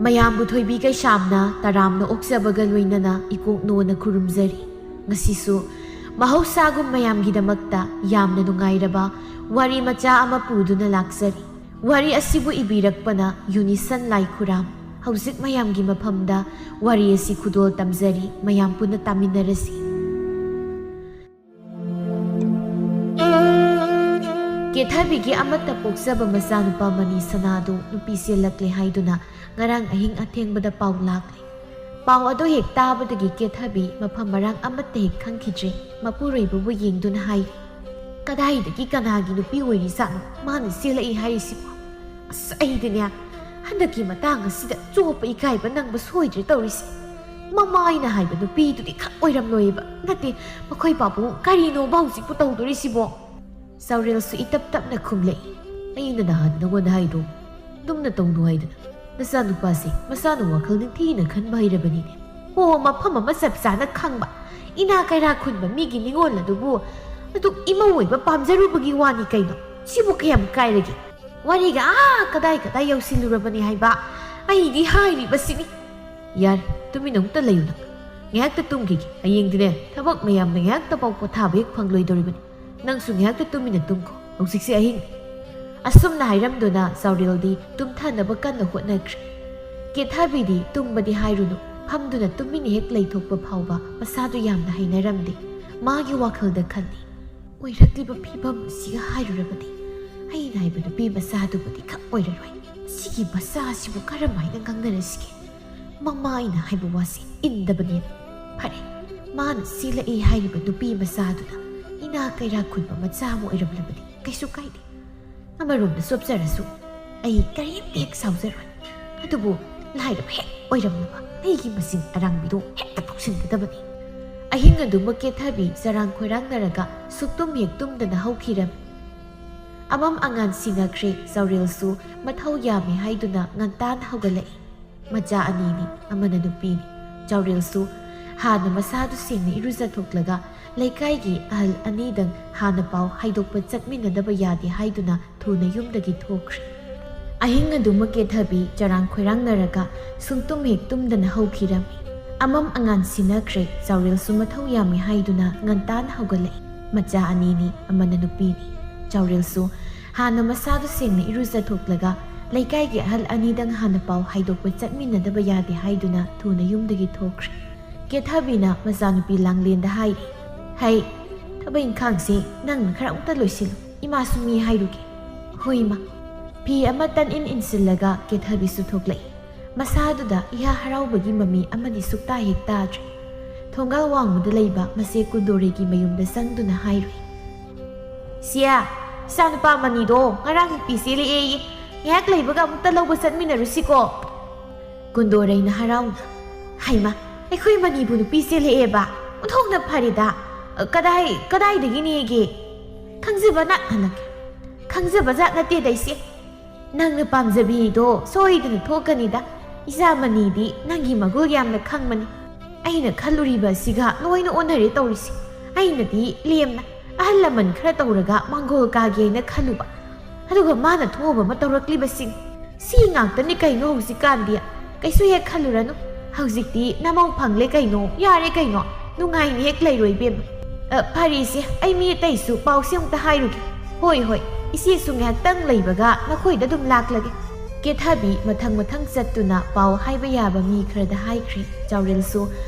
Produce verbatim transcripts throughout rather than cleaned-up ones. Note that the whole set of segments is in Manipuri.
ꯃꯌꯥꯝꯕꯨ ꯊꯣꯏꯕꯤ ꯀꯩꯁꯥꯝꯅ ꯇꯔꯥꯝꯅ ꯑꯣꯛꯆꯕꯒ ꯂꯣꯏꯅꯅ ꯏꯀꯣꯛ ꯅꯣꯅ ꯈꯨꯔꯨꯝꯖꯔꯤ꯫ ꯉꯁꯤꯁꯨ ꯃꯍꯧꯁꯥꯒꯨꯝ ꯃꯌꯥꯝꯒꯤꯗꯃꯛꯇ ꯌꯥꯝꯅ ꯅꯨꯡꯉꯥꯏꯔꯕ ꯋꯥꯔꯤ ꯃꯆꯥ ꯑꯃ ꯄꯨꯗꯨꯅ ꯂꯥꯛꯆꯔꯤ꯫ ꯋꯥꯔꯤ ꯑꯁꯤꯕꯨ ꯏꯕꯤꯔꯛꯄꯅ ꯌꯨꯅꯤꯁꯟ ꯂꯥꯏꯈꯨꯔꯥꯝ꯫ ꯍꯧꯖꯤꯛ ꯃꯌꯥꯝꯒꯤ ꯃꯐꯝꯗ ꯋꯥꯔꯤ ꯑꯁꯤ ꯈꯨꯗꯣꯜ ꯇꯝꯖꯔꯤ, ꯃꯌꯥꯝ ꯄꯨꯟꯅ ꯇꯥꯃꯤꯟꯅꯔꯁꯤ꯫ ꯀꯦꯊꯕꯤꯒꯤ ꯑꯃꯠꯇ ꯄꯣꯛꯆꯕ ꯃꯆꯥꯅꯨꯄꯥ ꯃꯅꯤ ꯁꯅꯥꯗꯨ ꯅꯨꯄꯤ ꯆꯦꯜꯂꯛꯂꯦ ꯍꯥꯏꯗꯨꯅ ꯉꯔꯥꯡ ꯑꯍꯤꯡ ꯑꯊꯦꯡꯕꯗ ꯄꯥꯎ ꯂꯥꯛꯂꯦ꯫ ꯄꯥꯎ ꯑꯗꯨ ꯍꯦꯛ ꯇꯥꯕꯗꯒꯤ ꯀꯦꯊꯕꯤ ꯃꯐꯝ ꯃꯔꯥꯡ ꯑꯃꯠꯇ ꯍꯦꯛ ꯈꯪꯈꯤꯗ꯭ꯔꯦ꯫ ꯃꯄꯨꯔꯣꯏꯕꯕꯨ ꯌꯦꯡꯗꯨꯅ ꯍꯥꯏꯔꯤ, "ꯀꯗꯥꯏꯗꯒꯤ ꯀꯅꯥꯒꯤ ꯅꯨꯄꯤ ꯑꯣꯏꯔꯤꯖꯥꯠꯅꯣ ꯃꯥꯅ ꯆꯦꯜꯂꯛꯏ ꯍꯥꯏꯔꯤꯁꯤꯕꯣ? ꯑꯁ, ꯑꯩꯗꯤꯅꯦ, ꯍꯟꯗꯛꯀꯤ ꯃꯇꯥꯡ ꯑꯁꯤꯗ ꯆꯣꯞꯄ ꯏꯀꯥꯏꯕ ꯅꯪꯕ ꯁꯣꯏꯗ꯭ꯔꯦ ꯇꯧꯔꯤꯁꯦ꯫ ꯃꯃꯥ ꯑꯩꯅ ꯍꯥꯏꯕ ꯅꯨꯄꯤꯗꯨꯗꯤ ꯈꯛ ꯑꯣꯏꯔꯝꯂꯣꯏꯕ꯫ ꯅꯠꯇꯦ, ꯃꯈꯣꯏ ꯄꯥꯕꯨꯡ ꯀꯔꯤꯅꯣꯕ ꯍꯧꯖꯤꯛꯄꯨ ꯇꯧꯗꯣꯔꯤꯁꯤꯕꯣ?" ꯆꯥꯎꯔꯦꯜꯁꯨ ꯏꯇꯞ ꯇꯞꯅ ꯈꯨꯝꯂꯛꯏ, "ꯑꯩꯅ ꯅꯍꯥꯟ ꯅꯉꯣꯟꯗ ꯍꯥꯏꯗꯣ, ꯑꯗꯨꯝꯅ ꯇꯧꯅꯨ ꯍꯥꯏꯗꯅ꯫ ꯅꯆꯥꯅꯨꯄꯥꯁꯤ ꯃꯁꯥꯅ ꯋꯥꯈꯜ ꯅꯤꯡꯊꯤꯅ ꯈꯟꯕ ꯍꯩꯔꯕꯅꯤꯅꯦ꯫ ꯍꯣ, ꯃꯐꯝ ꯑꯃ ꯆꯞ ꯆꯥꯅ ꯈꯪꯕ, ꯏꯅꯥ ꯀꯩꯔꯥ ꯈꯨꯟꯕ ꯃꯤꯒꯤ ꯅꯤꯉꯣꯜ ꯑꯗꯨꯕꯨ ꯑꯗꯨꯛ ꯏꯃꯧ ꯑꯣꯏꯕ ꯄꯥꯝꯖꯔꯨꯕꯒꯤ ꯋꯥꯅꯤ ꯀꯩꯅꯣ? ꯁꯤꯕꯨ ꯀꯌꯥꯝ ꯀꯥꯏꯔꯒꯦ? ꯋꯥꯔꯤꯒ ꯑꯥ ꯀꯗꯥꯏ ꯀꯗꯥꯏ ꯌꯧꯁꯤꯜꯂꯨꯔꯕꯅꯤ ꯍꯥꯏꯕ? ꯑꯩꯗꯤ ꯍꯥꯏꯔꯤꯕꯁꯤꯅꯤ꯫" "ꯌꯥꯔꯦ, ꯇꯨꯃꯤꯟꯅ ꯑꯃꯨꯛꯇ ꯂꯩꯌꯨ ꯅꯪ꯫ ꯉꯥꯏꯍꯥꯛꯇ ꯇꯨꯝꯈꯤꯒꯦ꯫ ꯍꯌꯦꯡꯗꯤꯅꯦ, ꯊꯕꯛ ꯃꯌꯥꯝꯅ ꯉꯥꯏꯍꯥꯛꯇ ꯄꯥꯎ ꯄꯣꯊꯥꯕ ꯍꯦꯛ ꯐꯪꯂꯣꯏꯗꯧꯔꯤꯕꯅꯤ꯫ ꯅꯪꯁꯨ ꯉꯥꯏꯍꯥꯛꯇ ꯇꯨꯃꯤꯟꯅ ꯇꯨꯝꯈꯣ꯫ ꯍꯧꯖꯤꯛꯁꯦ ꯑꯍꯤꯡꯅꯤ꯫" ꯑꯁꯨꯝꯅ ꯍꯥꯏꯔꯝꯗꯨꯅ ꯆꯥꯎꯔꯦꯜꯗꯤ ꯇꯨꯝꯊꯅꯕ ꯀꯟꯅ ꯍꯣꯠꯅꯈ꯭ꯔꯦ꯫ ꯀꯦꯊꯕꯤꯗꯤ ꯇꯨꯝꯕꯗꯤ ꯍꯥꯏꯔꯨꯅꯨ, ꯐꯝꯗꯨꯅ ꯇꯨꯃꯤꯟꯅ ꯍꯦꯛ ꯂꯩꯊꯣꯛꯄ ꯐꯥꯎꯕ ꯃꯁꯥꯗꯨ ꯌꯥꯝꯅ ꯍꯩꯅꯔꯝꯗꯦ꯫ ꯃꯥꯒꯤ ꯋꯥꯈꯜꯗ ꯈꯜꯂꯤ, "ꯑꯣꯏꯔꯛꯂꯤꯕ ꯐꯤꯕꯝ ꯑꯁꯤꯒ ꯍꯥꯏꯔꯨꯔꯕꯗꯤ ꯑꯩꯅ ꯍꯥꯏꯕ ꯅꯨꯄꯤ ꯃꯆꯥꯗꯨꯕꯨꯗꯤ ꯈꯛ ꯑꯣꯏꯔꯔꯣꯏ꯫ ꯁꯤꯒꯤ ꯃꯆꯥ ꯑꯁꯤꯕꯨ ꯀꯔꯝ ꯍꯥꯏꯅ ꯉꯥꯡꯅꯔꯁꯤꯒꯦ? ꯃꯃꯥ ꯑꯩꯅ ꯍꯥꯏꯕ ꯋꯥꯁꯤ ꯏꯟꯗꯕꯅꯦꯕ꯫ ꯐꯔꯦ, ꯃꯥꯅ ꯆꯦꯜꯂꯛꯏ ꯍꯥꯏꯔꯤꯕ ꯅꯨꯄꯤ ꯃꯆꯥꯗꯨꯅ ꯏꯅꯥ ꯀꯩꯔꯥ ꯈꯨꯟꯕ ꯃꯆꯥ ꯑꯃ ꯑꯣꯏꯔꯝꯂꯕꯗꯤ ꯀꯩꯁꯨ ꯀꯥꯏꯗꯦ꯫ ꯑꯃꯔꯣꯝꯗ ꯆꯣꯞꯆꯔꯁꯨ ꯑꯩ ꯀꯔꯤꯝꯇ ꯍꯦꯛ ꯁꯥꯎꯖꯔꯣꯏ꯫ ꯑꯗꯨꯕꯨ ꯂꯥꯏꯔꯕ ꯍꯦꯛ ꯑꯣꯏꯔꯝꯂꯕ ꯑꯩꯒꯤ ꯃꯆꯤꯟ ꯑꯔꯥꯡꯕꯤꯗꯣ ꯍꯦꯛꯇ ꯐꯥꯎꯁꯤꯟꯒꯗꯕꯅꯤ꯫" ꯑꯍꯤꯡ ꯑꯗꯨꯃꯛ ꯀꯦꯊꯕꯤ ꯆꯔꯥꯡ ꯈꯣꯏꯔꯥꯡꯅꯔꯒ ꯁꯨꯛꯇꯨꯝ ꯍꯦꯛ ꯇꯨꯝꯗꯅ ꯍꯧꯈꯤꯔꯝꯃꯤ꯫ ꯑꯃꯝ ꯑꯉꯥꯟ ꯁꯤꯡꯉꯛꯈ꯭ꯔꯦ꯫ ꯆꯥꯎꯔꯦꯜꯁꯨ ꯃꯊꯧ ꯌꯥꯝꯃꯤ ꯍꯥꯏꯗꯨꯅ ꯉꯟꯇꯥꯅ ꯍꯧꯒꯠꯂꯛꯏ꯫ ꯃꯆꯥ ꯑꯅꯤꯅꯤ, ꯑꯃꯅ ꯅꯨꯄꯤꯅꯤ꯫ ꯆꯥꯎꯔꯦꯜꯁꯨ ꯍꯥꯟꯅ ꯃꯁꯥꯗꯨ ꯁꯦꯡꯅ ꯏꯔꯨꯖꯊꯣꯛꯂꯒ ꯂꯩꯀꯥꯏꯒꯤ ꯑꯍꯜ ꯑꯅꯤꯗꯪ ꯍꯥꯟꯅ ꯄꯥꯎ ꯍꯥꯏꯗꯣꯛꯄ ꯆꯠꯃꯤꯟꯅꯗꯕ ꯌꯥꯗꯦ ꯍꯥꯏꯗꯨꯅ ꯊꯨꯅ ꯌꯨꯝꯗꯒꯤ ꯊꯣꯛꯈ꯭ꯔꯦ꯫ ꯑꯍꯤꯡ ꯑꯗꯨꯃꯛ ꯀꯦꯊꯕꯤ ꯆꯔꯥꯡ ꯈꯣꯏꯔꯥꯡꯅꯔꯒ ꯁꯨꯡꯇꯨꯝ ꯍꯦꯛ ꯇꯨꯝꯗꯅ ꯍꯧꯈꯤꯔꯝꯃꯤ꯫ ꯑꯃꯝ ꯑꯉꯥꯟ ꯁꯤꯟꯅꯈ꯭ꯔꯦ꯫ ꯆꯥꯎꯔꯦꯜꯁꯨ ꯃꯊꯧ ꯌꯥꯝꯃꯤ ꯍꯥꯏꯗꯨꯅ ꯉꯟꯇꯥꯅ ꯍꯧꯒꯠꯂꯛꯏ꯫ ꯃꯆꯥ ꯑꯅꯤꯅꯤ, ꯑꯃꯅ ꯅꯨꯄꯤꯅꯤ꯫ ꯆꯥꯎꯔꯦꯜꯁꯨ ꯍꯥꯟꯅ ꯃꯁꯥꯗꯨ ꯁꯦꯡꯅ ꯏꯔꯨꯖꯊꯣꯛꯂꯒ ꯂꯩꯀꯥꯏꯒꯤ ꯑꯍꯜ ꯑꯅꯤꯗꯪ ꯍꯥꯟꯅ ꯄꯥꯎ ꯍꯥꯏꯗꯣꯛꯄ ꯆꯠꯃꯤꯟꯅꯗꯕ ꯌꯥꯗꯦ ꯍꯥꯏꯗꯨꯅ ꯊꯨꯅ ꯌꯨꯝꯗꯒꯤ ꯊꯣꯛꯈ꯭ꯔꯦ꯫ ꯀꯦꯊꯕꯤꯅ ꯃꯆꯥꯅꯨꯄꯤ ꯂꯥꯡꯂꯦꯟꯗ ꯍꯥꯏꯔꯤ, "ꯍꯩ, ꯊꯕꯛ ꯏꯪꯈꯥꯡꯁꯤ ꯅꯪꯅ ꯈꯔ ꯑꯃꯨꯛꯇ ꯂꯣꯏꯁꯤꯜꯂꯨ, ꯏꯃꯥꯁꯨ ꯃꯤ ꯍꯥꯏꯔꯨꯒꯦ꯫" "ꯍꯣꯏ, ꯏꯃꯥ꯫" ꯐꯤ ꯑꯃ ꯇꯟ ꯏꯟ ꯏꯟꯁꯤꯜꯂꯒ ꯀꯦꯊꯕꯤꯁꯨ ꯊꯣꯛꯂꯛꯏ꯫ ꯃꯁꯥꯗꯨꯗ ꯏꯍꯥ ꯍꯔꯥꯎꯕꯒꯤ ꯃꯃꯤ ꯑꯃꯗꯤ ꯁꯨꯛꯇꯥ ꯍꯦꯛ ꯇꯥꯗ꯭ꯔꯦ꯫ ꯊꯣꯡꯒꯥꯜ ꯋꯥꯡꯃꯗ ꯂꯩꯕ ꯃꯆꯦ ꯀꯨꯟꯗꯣꯔꯩꯒꯤ ꯃꯌꯨꯝꯗ ꯆꯪꯗꯨꯅ ꯍꯥꯏꯔꯨꯏ, "ꯁꯤꯌꯥ, ꯏꯆꯥꯅꯨꯄꯥ ꯃꯅꯤꯗꯣ ꯉꯔꯥꯡ ꯅꯨꯄꯤ ꯆꯦꯜꯂꯛꯑꯦꯌꯦ꯫ ꯉꯥꯏꯍꯥꯛ ꯂꯩꯕꯒ ꯑꯃꯨꯛꯇ ꯂꯧꯕ ꯆꯠꯃꯤꯟꯅꯔꯨꯁꯤꯀꯣ?" ꯀꯨꯟꯗꯣꯔꯩꯅ ꯍꯔꯥꯎꯅ, "ꯍꯩꯃ, ꯑꯩꯈꯣꯏ ꯃꯅꯤꯕꯨ ꯅꯨꯄꯤ ꯆꯦꯜꯂꯛꯑꯦꯕ? ꯑꯣꯟꯊꯣꯛꯅ ꯐꯔꯦꯗ꯫ ꯀꯗꯥꯏ, ꯀꯗꯥꯏꯗꯒꯤꯅꯦꯒꯦ?" "ꯈꯪꯖꯕ ꯅꯠ ꯍꯜꯂꯛꯀꯦ꯫ ꯈꯪꯖꯕ ꯖꯥꯠ ꯅꯠꯇꯦꯗ, ꯏꯆꯦ꯫ ꯅꯪꯅ ꯄꯥꯝꯖꯕꯤꯗꯣ ꯁꯣꯏꯗꯅ ꯊꯣꯛꯀꯅꯤꯗ꯫ ꯏꯆꯥ ꯃꯅꯤꯗꯤ ꯅꯪꯒꯤ ꯃꯒꯨꯜ ꯌꯥꯝꯅ ꯈꯪꯕꯅꯤ꯫ ꯑꯩꯅ ꯈꯜꯂꯨꯔꯤꯕ ꯑꯁꯤꯒ ꯂꯣꯏꯅ ꯑꯣꯟꯅꯔꯦ ꯇꯧꯔꯤꯁꯦ꯫ ꯑꯩꯅꯗꯤ ꯂꯦꯝꯅ ꯑꯍꯜ ꯂꯃꯟ ꯈꯔ ꯇꯧꯔꯒ ꯃꯥꯡꯒꯣꯜ ꯀꯥꯒꯦ ꯍꯥꯏꯅ ꯈꯜꯂꯨꯕ, ꯑꯗꯨꯒ ꯃꯥꯅ ꯊꯣꯛꯑꯕ ꯑꯃ ꯇꯧꯔꯛꯂꯤꯕꯁꯤꯡ꯫ ꯁꯤ ꯉꯥꯛꯇꯅꯤ ꯀꯩꯅꯣ ꯍꯧꯖꯤꯛꯀꯥꯟꯗꯤ꯫ ꯀꯩꯁꯨ ꯍꯦꯛ ꯈꯜꯂꯨꯔꯅꯨ꯫ ꯍꯧꯖꯤꯛꯇꯤ ꯅꯃꯧ ꯐꯪꯂꯦ ꯀꯩꯅꯣ, ꯌꯥꯔꯦ ꯀꯩꯅꯣ, ꯅꯨꯡꯉꯥꯏꯅ ꯍꯦꯛ ꯂꯩꯔꯣ ꯏꯕꯦꯝꯃ꯫ ꯑ, ꯐꯔꯦ ꯏꯆꯦ, ꯑꯩ ꯃꯤ ꯑꯇꯩꯁꯨ ꯄꯥꯎꯁꯦ ꯑꯃꯨꯛꯇ ꯍꯥꯏꯔꯨꯒꯦ꯫ ꯍꯣꯏ, ꯍꯣꯏ, ꯏꯆꯦꯁꯨ ꯉꯥꯏꯍꯥꯛꯇꯪ ꯂꯩꯕꯒ ꯅꯈꯣꯏꯗ ꯑꯗꯨꯝ ꯂꯥꯛꯂꯒꯦ꯫" ꯀꯦꯊꯕꯤ ꯃꯊꯪ ꯃꯊꯪ ꯆꯠꯇꯨꯅ ꯄꯥꯎ ꯍꯥꯏꯕ ꯌꯥꯕ ꯃꯤ ꯈꯔꯗ ꯍꯥꯏꯈ꯭ꯔꯦ꯫ ꯆꯥꯎꯔꯦꯜꯁꯨ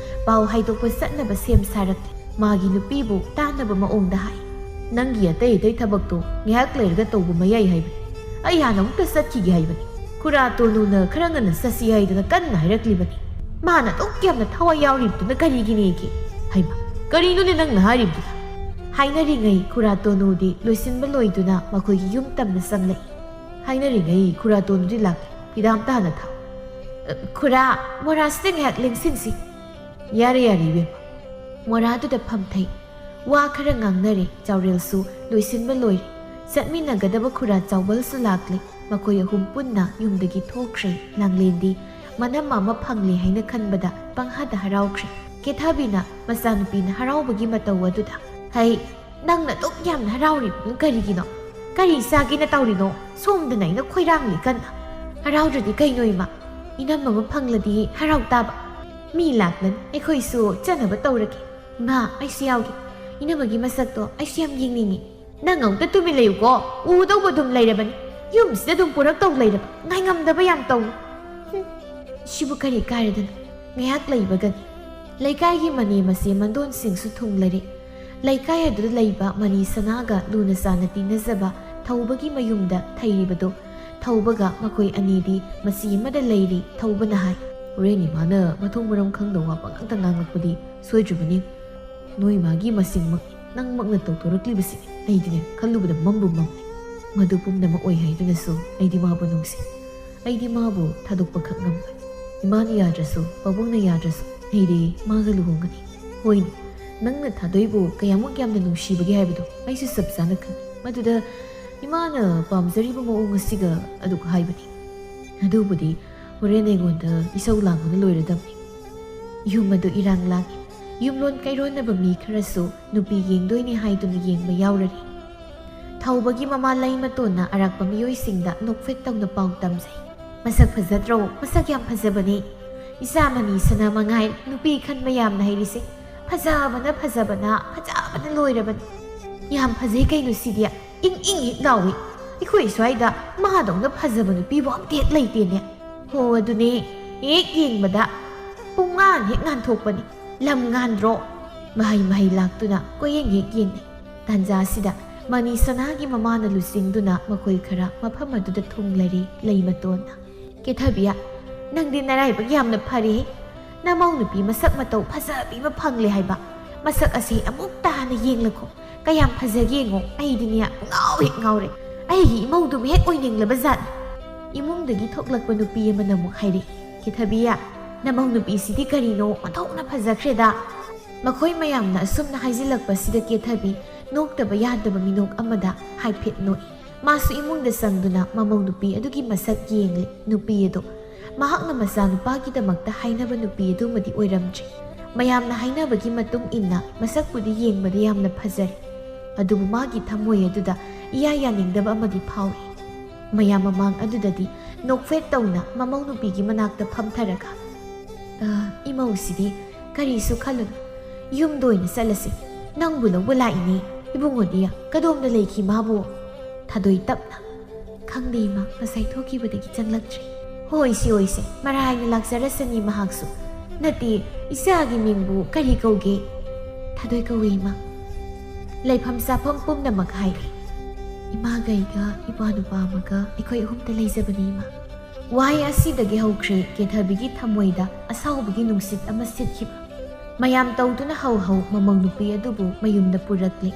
ꯄꯥꯎ ꯍꯥꯏꯗꯣꯛꯄ ꯆꯠꯅꯕ ꯁꯦꯝ ꯁꯥꯔꯛꯂꯦ꯫ ꯃꯥꯒꯤ ꯅꯨꯄꯤꯕꯨ ꯇꯥꯟꯅꯕ ꯃꯑꯣꯡꯗ ꯍꯥꯏ, "ꯅꯪꯒꯤ ꯑꯇꯩ ꯑꯇꯩ ꯊꯕꯛꯇꯣ ꯉꯥꯏꯍꯥꯛ ꯂꯩꯔꯒ ꯇꯧꯕ ꯃꯌꯥꯏ ꯍꯥꯏꯕꯅꯤ꯫ ꯑꯩ ꯍꯥꯟꯅ ꯑꯃꯨꯛꯇ ꯆꯠꯈꯤꯒꯦ ꯍꯥꯏꯕꯅꯤ꯫ ꯈꯨꯔꯥ ꯇꯣꯅꯨꯅ ꯈꯔ ꯉꯟꯅ ꯆꯠꯁꯤ ꯍꯥꯏꯗꯅ ꯀꯟꯅ ꯍꯥꯏꯔꯛꯂꯤꯕꯅꯤ꯫ ꯃꯥꯅ ꯑꯗꯨꯛ ꯌꯥꯝꯅ ꯊꯋꯥꯏ ꯌꯥꯎꯔꯤꯕꯗꯨꯅ ꯀꯔꯤꯒꯤꯅꯦꯒꯦ?" "ꯍꯩꯃ, ꯀꯔꯤꯅꯣꯅꯦ ꯅꯪꯅ ꯍꯥꯏꯔꯤꯕꯗꯨꯅ?" ꯍꯥꯏꯅꯔꯤꯉꯩ ꯈꯨꯔꯥ ꯇꯣꯅꯨꯗꯤ ꯂꯣꯏꯁꯤꯟꯕ ꯂꯣꯏꯗꯨꯅ ꯃꯈꯣꯏꯒꯤ ꯌꯨꯝ ꯇꯝꯅ ꯆꯪꯂꯛꯏ꯫ ꯍꯥꯏꯅꯔꯤꯉꯩ ꯈꯨꯔꯥ ꯇꯣꯅꯨꯗꯤ ꯂꯥꯛꯂꯦ꯫ ꯐꯤꯗꯥꯝꯇ ꯍꯥꯟꯅ ꯊꯥꯎ꯫ "ꯑ, ꯈꯨꯔꯥ, ꯃꯣꯔꯥꯁꯤꯗ ꯉꯥꯏꯍꯥꯛ ꯂꯦꯡꯁꯤꯟꯁꯤ꯫" "ꯌꯥꯔꯦ, ꯌꯥꯔꯦ ꯏꯕꯦꯝꯃ꯫" ꯃꯣꯔꯥꯗꯨꯗ ꯐꯝꯊꯩ꯫ ꯋꯥ ꯈꯔ ꯉꯥꯡꯅꯔꯦ꯫ ꯆꯥꯎꯔꯦꯜꯁꯨ ꯂꯣꯏꯁꯤꯟꯕ ꯂꯣꯏꯔꯦ꯫ ꯆꯠꯃꯤꯟꯅꯒꯗꯕ ꯈꯨꯔꯥ ꯆꯥꯎꯕꯜꯁꯨ ꯂꯥꯛꯂꯦ꯫ ꯃꯈꯣꯏ ꯑꯍꯨꯝ ꯄꯨꯟꯅ ꯌꯨꯝꯗꯒꯤ ꯊꯣꯛꯈ꯭ꯔꯦ꯫ ꯂꯥꯡꯂꯦꯟꯗꯤ ꯃꯅꯝ ꯑꯃ ꯐꯪꯂꯦ ꯍꯥꯏꯅ ꯈꯟꯕꯗ ꯄꯪꯍꯥꯗ ꯍꯔꯥꯎꯈ꯭ꯔꯦ꯫ ꯀꯦꯊꯕꯤꯅ ꯃꯆꯥꯅꯨꯄꯤꯅ ꯍꯔꯥꯎꯕꯒꯤ ꯃꯇꯧ ꯑꯗꯨꯗ, "ꯍꯩ, ꯅꯪꯅ ꯑꯗꯨꯛ ꯌꯥꯝꯅ ꯍꯔꯥꯎꯔꯤꯕꯗꯨ ꯀꯔꯤꯒꯤꯅꯣ? ꯀꯔꯤ ꯆꯥꯒꯦꯅ ꯇꯧꯔꯤꯅꯣ? ꯁꯣꯝꯗꯅ ꯑꯩꯅ ꯈꯣꯏꯔꯥꯡꯂꯤ ꯀꯟꯅ꯫ ꯍꯔꯥꯎꯗ꯭ꯔꯗꯤ ꯀꯩꯅꯣ ꯏꯃꯥ? ꯏꯅꯝꯃ ꯑꯃ ꯐꯪꯂꯗꯤ ꯍꯔꯥꯎ ꯇꯥꯕ꯫ ꯃꯤ ꯂꯥꯛꯂꯅꯤ, ꯑꯩꯈꯣꯏꯁꯨ ꯆꯠꯅꯕ ꯇꯧꯔꯒꯦ꯫ ꯏꯃꯥ, ꯑꯩꯁꯨ ꯌꯥꯎꯒꯦ꯫ ꯏꯅꯝꯃꯒꯤ ꯃꯁꯛꯇꯣ ꯑꯩꯁꯨ ꯌꯥꯝ ꯌꯦꯡꯅꯤꯡꯉꯤ꯫ ꯅꯪ ꯑꯃꯨꯛꯇ ꯇꯨꯃꯤꯟ ꯂꯩꯌꯨꯀꯣ꯫ ꯎꯗꯧꯕ ꯑꯗꯨꯝ ꯂꯩꯔꯕꯅꯤ꯫ ꯌꯨꯝꯁꯤꯗ ꯑꯗꯨꯝ ꯄꯨꯔꯛꯇꯧ ꯂꯩꯔꯕ꯫ ꯉꯥꯏꯉꯝꯗꯕ ꯌꯥꯝ ꯇꯧꯅꯨ꯫ ꯍꯨꯝ, ꯁꯤꯕꯨ ꯀꯔꯤ ꯀꯥꯏꯔꯗꯅ? ꯉꯥꯏꯍꯥꯛ ꯂꯩꯕꯒꯅꯤ꯫ ꯂꯩꯀꯥꯏꯒꯤ ꯃꯅꯦ ꯃꯆꯦ ꯃꯟꯗꯣꯟꯁꯤꯡꯁꯨ ꯊꯨꯡꯂꯔꯦ꯫ ꯂꯩꯀꯥꯏ ꯑꯗꯨꯗ ꯂꯩꯕ ꯃꯅꯤ ꯁꯅꯥꯒ ꯂꯨꯅ ꯆꯥꯟꯅ ꯇꯤꯟꯅꯖꯕ ꯊꯧꯕꯒꯤ ꯃꯌꯨꯝꯗ ꯊꯩꯔꯤꯕꯗꯣ꯫ ꯊꯧꯕꯒ ꯃꯈꯣꯏ ꯑꯅꯤꯗꯤ ꯃꯆꯤ ꯑꯃꯗ ꯂꯩꯔꯤ꯫ ꯊꯧꯕꯅ ꯍꯥꯏ, "ꯍꯣꯔꯦꯟ ꯏꯃꯥꯅ ꯃꯊꯣꯡ ꯃꯔꯝ ꯈꯪꯗꯕ ꯋꯥ ꯄꯉꯥꯡꯇ ꯉꯥꯡꯂꯛꯄꯗꯤ ꯁꯣꯏꯗ꯭ꯔꯕꯅꯤ꯫ ꯅꯣꯏ ꯏꯃꯥꯒꯤ ꯃꯆꯤꯡꯃꯛ ꯅꯪꯃꯛꯅ ꯇꯧꯊꯣꯔꯛꯂꯤꯕꯁꯤꯅꯤ꯫ ꯑꯩꯗꯤꯅꯦ, ꯈꯜꯂꯨꯕꯗ ꯃꯝꯕꯨ ꯃꯝꯃꯤ꯫ ꯃꯗꯨ ꯄꯨꯝꯅꯃꯛ ꯑꯣꯏ ꯍꯥꯏꯗꯨꯅꯁꯨ ꯑꯩꯗꯤ ꯃꯥꯕꯨ ꯅꯨꯡꯁꯤ꯫ ꯑꯩꯗꯤ ꯃꯥꯕꯨ ꯊꯥꯗꯣꯛꯄ ꯈꯛ ꯉꯝꯂꯣꯏ꯫ ꯏꯃꯥꯅ ꯌꯥꯗ꯭ꯔꯁꯨ, ꯄꯥꯕꯨꯡꯅ ꯌꯥꯗ꯭ꯔꯁꯨ, ꯑꯩꯗꯤ ꯃꯥꯒ ꯂꯨꯍꯣꯡꯒꯅꯤ꯫ ꯍꯣꯏꯅꯦ, ꯅꯪꯅ ꯊꯥꯗꯣꯏꯕꯨ ꯀꯌꯥꯃꯨꯛ ꯌꯥꯝꯅ ꯅꯨꯡꯁꯤꯕꯒꯦ ꯍꯥꯏꯕꯗꯣ ꯑꯩꯁꯨ ꯆꯞ ꯆꯥꯅ ꯈꯪꯏ꯫ ꯃꯗꯨꯗ ꯏꯃꯥꯅ ꯄꯥꯝꯖꯔꯤꯕ ꯃꯑꯣꯡ ꯑꯁꯤꯒ ꯑꯗꯨꯛ ꯍꯥꯏꯕꯅꯤ꯫ ꯑꯗꯨꯕꯨꯗꯤ ꯍꯣꯔꯦꯟ ꯑꯩꯉꯣꯟꯗ ꯏꯁꯧ ꯂꯥꯡꯕꯅ ꯂꯣꯏꯔꯗꯕꯅꯤ꯫" ꯌꯨꯝ ꯑꯗꯨ ꯏꯔꯥꯡ ꯂꯥꯡꯏ꯫ ꯌꯨꯝꯂꯣꯟ ꯀꯩꯔꯣꯟꯅꯕ ꯃꯤ ꯈꯔꯁꯨ ꯅꯨꯄꯤ ꯌꯦꯡꯗꯣꯏꯅꯦ ꯍꯥꯏꯗꯨꯅ ꯌꯦꯡꯕ ꯌꯥꯎꯔꯔꯤ꯫ ꯊꯧꯕꯒꯤ ꯃꯃꯥ ꯂꯩꯃꯇꯣꯟꯅ ꯑꯔꯥꯛꯄ ꯃꯤꯑꯣꯏꯁꯤꯡꯗ ꯅꯣꯛꯐꯦꯠ ꯇꯧꯅ ꯄꯥꯎ ꯇꯝꯖꯩ꯫ "ꯃꯁꯛ ꯐꯖꯗ꯭ꯔꯣ? ꯃꯁꯛ ꯌꯥꯝ ꯐꯖꯕꯅꯤ꯫ ꯏꯆꯥ ꯃꯅꯤ ꯁꯅꯥ ꯃꯉꯥꯏ ꯅꯨꯄꯤ ꯈꯟꯕ ꯌꯥꯝꯅ ꯍꯩꯔꯤꯁꯦ꯫ ꯐꯖꯕꯅ, ꯐꯖꯕꯅ, ꯐꯖꯕꯅ ꯂꯣꯏꯔꯕꯅꯤ꯫ ꯌꯥꯝ ꯐꯖꯩ ꯀꯩꯅꯣ ꯁꯤꯗꯤ꯫ ꯏꯪ ꯏꯪ ꯍꯦꯛ ꯂꯥꯎꯏ꯫ ꯑꯩꯈꯣꯏ ꯁ꯭ꯋꯥꯏꯗ ꯃꯥꯗꯧꯅ ꯐꯖꯕ ꯅꯨꯄꯤꯕꯨ ꯑꯝꯇ ꯍꯦꯛ ꯂꯩꯇꯦꯅꯦ꯫ ꯍꯣ, ꯑꯗꯨꯅꯦ, ꯍꯦꯛ ꯌꯦꯡꯕꯗ ꯄꯨꯡꯉꯥꯟ ꯍꯦꯛ ꯉꯥꯟꯊꯣꯛꯄꯅꯤ꯫ ꯂꯝ ꯉꯥꯟꯗ꯭ꯔꯣ?" ꯃꯍꯩ ꯃꯍꯩ ꯂꯥꯛꯇꯨꯅ ꯀꯣꯏꯌꯦꯡ ꯍꯦꯛ ꯌꯦꯡꯅꯩ꯫ ꯇꯥꯟꯖꯥꯁꯤꯗ ꯃꯅꯤ ꯁꯅꯥꯒꯤ ꯃꯃꯥꯅ ꯂꯨꯆꯤꯡꯗꯨꯅ ꯃꯈꯣꯏ ꯈꯔ ꯃꯐꯝ ꯑꯗꯨꯗ ꯊꯨꯡꯂꯔꯤ꯫ ꯂꯩꯃꯇꯣꯟꯅ, "ꯀꯦꯊꯕꯤ, ꯅꯪꯗꯤ ꯅꯔꯥꯏꯕꯛ ꯌꯥꯝꯅ ꯐꯔꯦꯍꯦ꯫ ꯅꯃꯧ ꯅꯨꯄꯤ ꯃꯁꯛ ꯃꯇꯧ ꯐꯖꯕꯤ ꯑꯃ ꯐꯪꯂꯦ ꯍꯥꯏꯕ꯫ ꯃꯁꯛ ꯑꯁꯤ ꯑꯃꯨꯛꯇ ꯍꯥꯟꯅ ꯌꯦꯡꯂꯈꯣ꯫ ꯀꯌꯥꯝ ꯐꯖꯒꯦ ꯌꯦꯡꯉꯣ꯫ ꯑꯩꯗꯤꯅꯦ, ꯄꯨꯡꯉꯥꯎ ꯍꯦꯛ ꯉꯥꯎꯔꯦ꯫ ꯑꯩꯒꯤ ꯏꯃꯧꯗꯨꯕꯨ ꯍꯦꯛ ꯑꯣꯏꯅꯤꯡꯂꯕ ꯖꯥꯠꯅꯤ꯫" ꯏꯃꯨꯡꯗꯒꯤ ꯊꯣꯛꯂꯛꯄ ꯅꯨꯄꯤ ꯑꯃꯅ ꯑꯃꯨꯛ ꯍꯥꯏꯔꯛꯏ, "ꯀꯦꯊꯕꯤ, ꯅꯃꯧ ꯅꯨꯄꯤꯁꯤꯗꯤ ꯀꯔꯤꯅꯣ, ꯑꯣꯟꯊꯣꯛꯅ ꯐꯖꯈ꯭ꯔꯦꯗ!" ꯃꯈꯣꯏ ꯃꯌꯥꯝꯅ ꯑꯁꯨꯝꯅ ꯍꯥꯏꯖꯤꯜꯂꯛꯄꯁꯤꯗ ꯀꯦꯊꯕꯤ ꯅꯣꯛꯇꯕ ꯌꯥꯗꯕ ꯃꯤꯅꯣꯛ ꯑꯃꯗ ꯍꯥꯏꯐꯦꯠ ꯅꯣꯛꯏ꯫ ꯃꯥꯁꯨ ꯏꯃꯨꯡꯗ ꯆꯪꯗꯨꯅ ꯃꯃꯧ ꯅꯨꯄꯤ ꯑꯗꯨꯒꯤ ꯃꯁꯛ ꯌꯦꯡꯂꯤ꯫ ꯅꯨꯄꯤ ꯑꯗꯨ ꯃꯍꯥꯛꯅ ꯃꯆꯥꯅꯨꯄꯥꯒꯤꯗꯃꯛꯇ ꯍꯥꯏꯅꯕ ꯅꯨꯄꯤ ꯑꯗꯨꯃꯗꯤ ꯑꯣꯏꯔꯝꯗ꯭ꯔꯤ꯫ ꯃꯌꯥꯝꯅ ꯍꯥꯏꯅꯕꯒꯤ ꯃꯇꯨꯡ ꯏꯟꯅ ꯃꯁꯛꯄꯨꯗꯤ ꯌꯦꯡꯕꯗ ꯌꯥꯝꯅ ꯐꯖꯔꯦ, ꯑꯗꯨꯕꯨ ꯃꯥꯒꯤ ꯊꯃꯣꯏ ꯑꯗꯨꯗ ꯏꯌꯥ ꯌꯥꯅꯤꯡꯗꯕ ꯑꯃꯗꯤ ꯐꯥꯎꯏ꯫ ꯃꯌꯥꯝ ꯃꯃꯥꯡ ꯑꯗꯨꯗꯗꯤ ꯅꯣꯛꯐꯦꯠ ꯇꯧꯅ ꯃꯃꯧ ꯅꯨꯄꯤꯒꯤ ꯃꯅꯥꯛꯇ ꯐꯝꯊꯔꯒ, "ꯑ, ꯏꯃꯧꯁꯤꯗꯤ ꯀꯔꯤꯁꯨ ꯈꯜꯂꯨꯅꯨ, ꯌꯨꯝꯗ ꯑꯣꯏꯅ ꯆꯠꯂꯁꯤ꯫ ꯅꯪꯕꯨ ꯂꯧꯕ ꯂꯥꯛꯏꯅꯦ ꯏꯕꯨꯡꯉꯣꯗꯤ꯫ ꯀꯗꯣꯝꯗ ꯂꯩꯈꯤ ꯃꯥꯕꯨ?" ꯊꯥꯗꯣꯏ ꯇꯞꯅ, "ꯈꯪꯗꯦ ꯏꯃꯥ, ꯉꯁꯥꯏ ꯊꯣꯛꯈꯤꯕꯗꯒꯤ ꯆꯪꯂꯛꯇ꯭ꯔꯤ꯫" "ꯍꯣꯏꯁꯤ ꯍꯣꯏꯁꯦ, ꯃꯔꯥꯏꯅ ꯂꯥꯛꯆꯔꯁꯅꯤ ꯃꯍꯥꯛꯁꯨ꯫ ꯅꯠꯇꯦ, ꯏꯆꯥꯒꯤ ꯃꯤꯡꯕꯨ ꯀꯔꯤ ꯀꯧꯒꯦ?" "ꯊꯥꯗꯣꯏ ꯀꯧꯏ ꯏꯃꯥ꯫" ꯂꯩꯐꯝ ꯆꯥꯐꯝ ꯄꯨꯝꯅꯃꯛ ꯍꯥꯏꯔꯦ꯫ "ꯏꯃꯥꯒ ꯑꯩꯒ ꯏꯄ꯭ꯋꯥ ꯅꯨꯄꯥ ꯑꯃꯒ ꯑꯩꯈꯣꯏ ꯑꯍꯨꯝꯇ ꯂꯩꯖꯕꯅꯤ ꯏꯃꯥ꯫" ꯋꯥꯍꯩ ꯑꯁꯤꯗꯒꯤ ꯍꯧꯈ꯭ꯔꯦ ꯀꯦꯊꯕꯤꯒꯤ ꯊꯃꯣꯏꯗ ꯑꯁꯥꯎꯕꯒꯤ ꯅꯨꯡꯁꯤꯠ ꯑꯃ ꯁꯤꯠꯈꯤꯕ꯫ ꯃꯌꯥꯝ ꯇꯧꯗꯨꯅ ꯍꯧ ꯍꯧ ꯃꯃꯧ ꯅꯨꯄꯤ ꯑꯗꯨꯕꯨ ꯃꯌꯨꯝꯗ ꯄꯨꯔꯛꯂꯦ꯫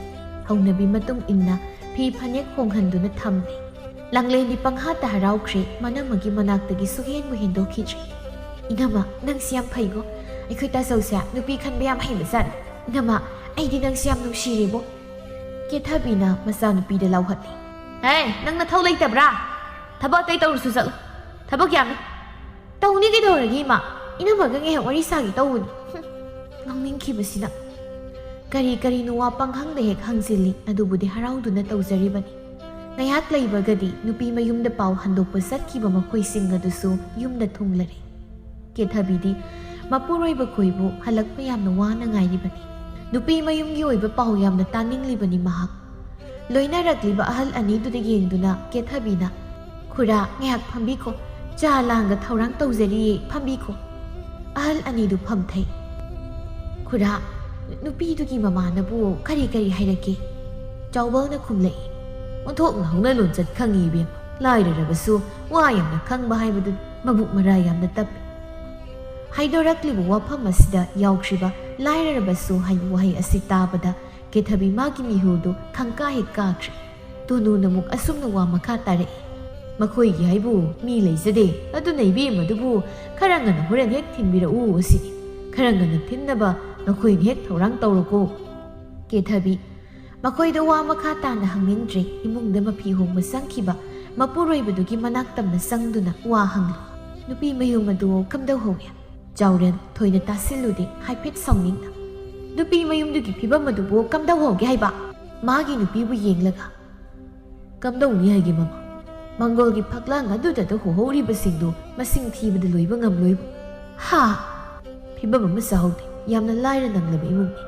ꯍꯧꯅꯕꯤ ꯃꯇꯨꯡ ꯏꯟꯅ ꯐꯤ ꯐꯅꯦꯛ ꯍꯣꯡꯍꯟꯗꯨꯅ ꯊꯝꯂꯦ꯫ ꯂꯥꯡꯂꯦꯟꯗꯤ ꯄꯪꯍꯥꯠꯇ ꯍꯔꯥꯎꯈ꯭ꯔꯦ, ꯃꯅꯝꯃꯒꯤ ꯃꯅꯥꯛꯇꯒꯤ ꯁꯨꯛꯍꯦꯟꯕꯨ ꯍꯦꯟꯗꯣꯛꯈꯤꯗ꯭ꯔꯦ꯫ "ꯏꯅꯝꯃ, ꯅꯪꯁꯤ ꯌꯥꯝ ꯐꯩꯀꯣ꯫ ꯑꯩꯈꯣꯏ ꯇꯥꯆꯧꯁꯦ ꯅꯨꯄꯤ ꯈꯟꯕ ꯌꯥꯝ ꯍꯩꯕꯖꯥꯠꯅꯤ꯫ ꯏꯅꯝꯃ, ꯑꯩꯗꯤ ꯅꯪꯁꯤ ꯌꯥꯝ ꯅꯨꯡꯁꯤꯔꯦꯕꯣ꯫" ꯀꯦꯊꯕꯤꯅ ꯃꯆꯥꯅꯨꯄꯤꯗ ꯂꯥꯎꯍꯠꯂꯤ꯫ "ꯍꯦ, ꯅꯪ ꯅꯊꯧ ꯂꯩꯇꯕ꯭ꯔꯥ? ꯊꯕꯛ ꯑꯇꯩ ꯇꯧꯔꯨꯁꯨ ꯆꯠꯂꯨ꯫ ꯊꯕꯛ ꯌꯥꯝꯃꯤ꯫" "ꯇꯧꯅꯤ ꯀꯩꯗꯧꯔꯒꯦ ꯏꯃꯥ? ꯏꯅꯝꯃꯒ ꯉꯥꯏꯍꯥꯛ ꯋꯥꯔꯤ ꯁꯥꯒꯦ ꯇꯧꯕꯅꯤ꯫" ꯍꯨꯝ, ꯉꯥꯡꯅꯤꯡꯈꯤꯕꯁꯤꯅ꯫ ꯀꯔꯤ ꯀꯔꯤꯅꯣ ꯋꯥ ꯄꯪꯍꯪꯗ ꯍꯦꯛ ꯍꯪꯖꯤꯜꯂꯤ, ꯑꯗꯨꯕꯨꯗꯤ ꯍꯔꯥꯎꯗꯨꯅ ꯇꯧꯖꯔꯤꯕꯅꯤ꯫ ꯉꯥꯏꯍꯥꯛ ꯂꯩꯕꯒꯗꯤ ꯅꯨꯄꯤ ꯃꯌꯨꯝꯗ ꯄꯥꯎ ꯍꯟꯗꯣꯛꯄ ꯆꯠꯈꯤꯕ ꯃꯈꯣꯏꯁꯤꯡ ꯑꯗꯨꯁꯨ ꯌꯨꯝꯗ ꯊꯨꯡꯂꯔꯦ꯫ ꯀꯦꯊꯕꯤꯗꯤ ꯃꯄꯨꯔꯣꯏꯕ ꯈꯣꯏꯕꯨ ꯍꯜꯂꯛꯄ ꯌꯥꯝꯅ ꯋꯥꯅ ꯉꯥꯏꯔꯤꯕꯅꯤ꯫ ꯅꯨꯄꯤ ꯃꯌꯨꯝꯒꯤ ꯑꯣꯏꯕ ꯄꯥꯎ ꯌꯥꯝꯅ ꯇꯥꯅꯤꯡꯂꯤꯕꯅꯤ ꯃꯍꯥꯛ꯫ ꯂꯣꯏꯅꯔꯛꯂꯤꯕ ꯑꯍꯜ ꯑꯅꯤꯗꯨꯗ ꯌꯦꯡꯗꯨꯅ ꯀꯦꯊꯕꯤꯅ, "ꯈꯨꯔꯥ, ꯉꯥꯏꯍꯥꯛ ꯐꯝꯕꯤꯈꯣ꯫ ꯆꯥ ꯂꯥꯡꯒ ꯊꯧꯔꯥꯡ ꯇꯧꯖꯔꯤꯌꯦ, ꯐꯝꯕꯤꯈꯣ꯫" ꯑꯍꯜ ꯑꯅꯤꯗꯨ ꯐꯝꯊꯩ꯫ "ꯈꯨꯔꯥ, ꯅꯨꯄꯤꯗꯨꯒꯤ ꯃꯃꯥꯅꯕꯨ ꯀꯔꯤ ꯀꯔꯤ ꯍꯥꯏꯔꯛꯀꯦ?" ꯆꯥꯎꯕꯜꯅ ꯈꯨꯝꯂꯛꯏ꯫ "ꯑꯣꯟꯊꯣꯛꯅ ꯍꯧꯅ ꯂꯣꯟꯆꯠ ꯈꯪꯉꯤ ꯏꯕꯦꯝꯃ꯫ ꯂꯥꯏꯔꯔꯕꯁꯨ ꯋꯥ ꯌꯥꯝꯅ ꯈꯪꯕ ꯍꯥꯏꯕꯗꯨ, ꯃꯕꯨꯛ ꯃꯔꯥ ꯌꯥꯝꯅ ꯇꯞꯄꯤ꯫" ꯍꯥꯏꯗꯣꯔꯛꯂꯤꯕ ꯋꯥꯐꯝ ꯑꯁꯤꯗ ꯌꯥꯎꯈ꯭ꯔꯤꯕ "ꯂꯥꯏꯔꯔꯕꯁꯨ" ꯍꯥꯏꯕ ꯋꯥꯍꯩ ꯑꯁꯤ ꯇꯥꯕꯗ ꯀꯦꯊꯕꯤ ꯃꯥꯒꯤ ꯃꯤꯍꯨꯜꯗꯨ ꯈꯪꯀꯥ ꯍꯦꯛ ꯀꯥꯈ꯭ꯔꯦ꯫ ꯇꯣꯅꯨꯅ ꯑꯃꯨꯛ ꯑꯁꯨꯝꯅ ꯋꯥ ꯃꯈꯥ ꯇꯥꯔꯛꯏ꯫ "ꯃꯈꯣꯏꯒꯤ ꯍꯥꯏꯕꯨ ꯃꯤ ꯂꯩꯖꯗꯦ꯫ ꯑꯗꯨꯅ ꯏꯕꯦꯝꯃꯗꯨꯕꯨ ꯈꯔ ꯉꯟꯅ ꯍꯣꯔꯦꯟ ꯍꯦꯛ ꯊꯤꯟꯕꯤꯔꯛꯎ ꯑꯁꯤꯅꯤ꯫ ꯈꯔ ꯉꯟꯅ ꯊꯤꯟꯅꯕ ꯅꯈꯣꯏꯅ ꯍꯦꯛ ꯊꯧꯔꯥꯡ ꯇꯧꯔꯣꯀꯣ꯫" ꯀꯦꯊꯕꯤ ꯃꯈꯣꯏꯗ ꯋꯥ ꯃꯈꯥ ꯇꯥꯅ ꯍꯪꯅꯤꯡꯗ꯭ꯔꯦ꯫ ꯏꯃꯨꯡꯗ ꯃꯐꯤ ꯍꯣꯡꯕ ꯆꯪꯈꯤꯕ ꯃꯄꯨꯔꯣꯏꯕꯗꯨꯒꯤ ꯃꯅꯥꯛ ꯇꯝꯅ ꯆꯪꯗꯨꯅ ꯋꯥ ꯍꯪꯂꯤ꯫ "ꯅꯨꯄꯤ ꯃꯌꯨꯝ ꯑꯗꯨ ꯀꯝꯗꯧꯍꯧꯏ?" ꯆꯥꯎꯔꯦꯟ ꯊꯣꯏꯅ ꯇꯥꯁꯤꯜꯂꯨꯗꯦ, ꯍꯥꯏꯐꯦꯠ ꯁꯥꯎꯅꯤꯡꯅ꯫ ꯅꯨꯄꯤ ꯃꯌꯨꯝꯗꯨꯒꯤ ꯐꯤꯕꯝ ꯑꯗꯨꯕꯨ ꯀꯝꯗꯧꯍꯧꯒꯦ ꯍꯥꯏꯕ? ꯃꯥꯒꯤ ꯅꯨꯄꯤꯕꯨ ꯌꯦꯡꯂꯒ꯫ ꯀꯝꯗꯧꯅꯤ ꯍꯥꯏꯒꯦ ꯃꯃꯥ? ꯃꯪꯒꯣꯜꯒꯤ ꯐꯛꯂꯥꯡ ꯑꯗꯨꯗ ꯍꯣꯍꯧꯔꯤꯕꯁꯤꯡꯗꯨ ꯃꯁꯤꯡ ꯊꯤꯕꯗ ꯂꯣꯏꯕ ꯉꯝꯂꯣꯏꯕ꯫ ꯍꯥ! ꯐꯤꯕꯝ ꯑꯃ ꯆꯥꯍꯧꯗꯦ, ꯌꯥꯝꯅ ꯂꯥꯏꯔ ꯅꯪꯂꯕ ꯏꯃꯨꯡꯅꯤ꯫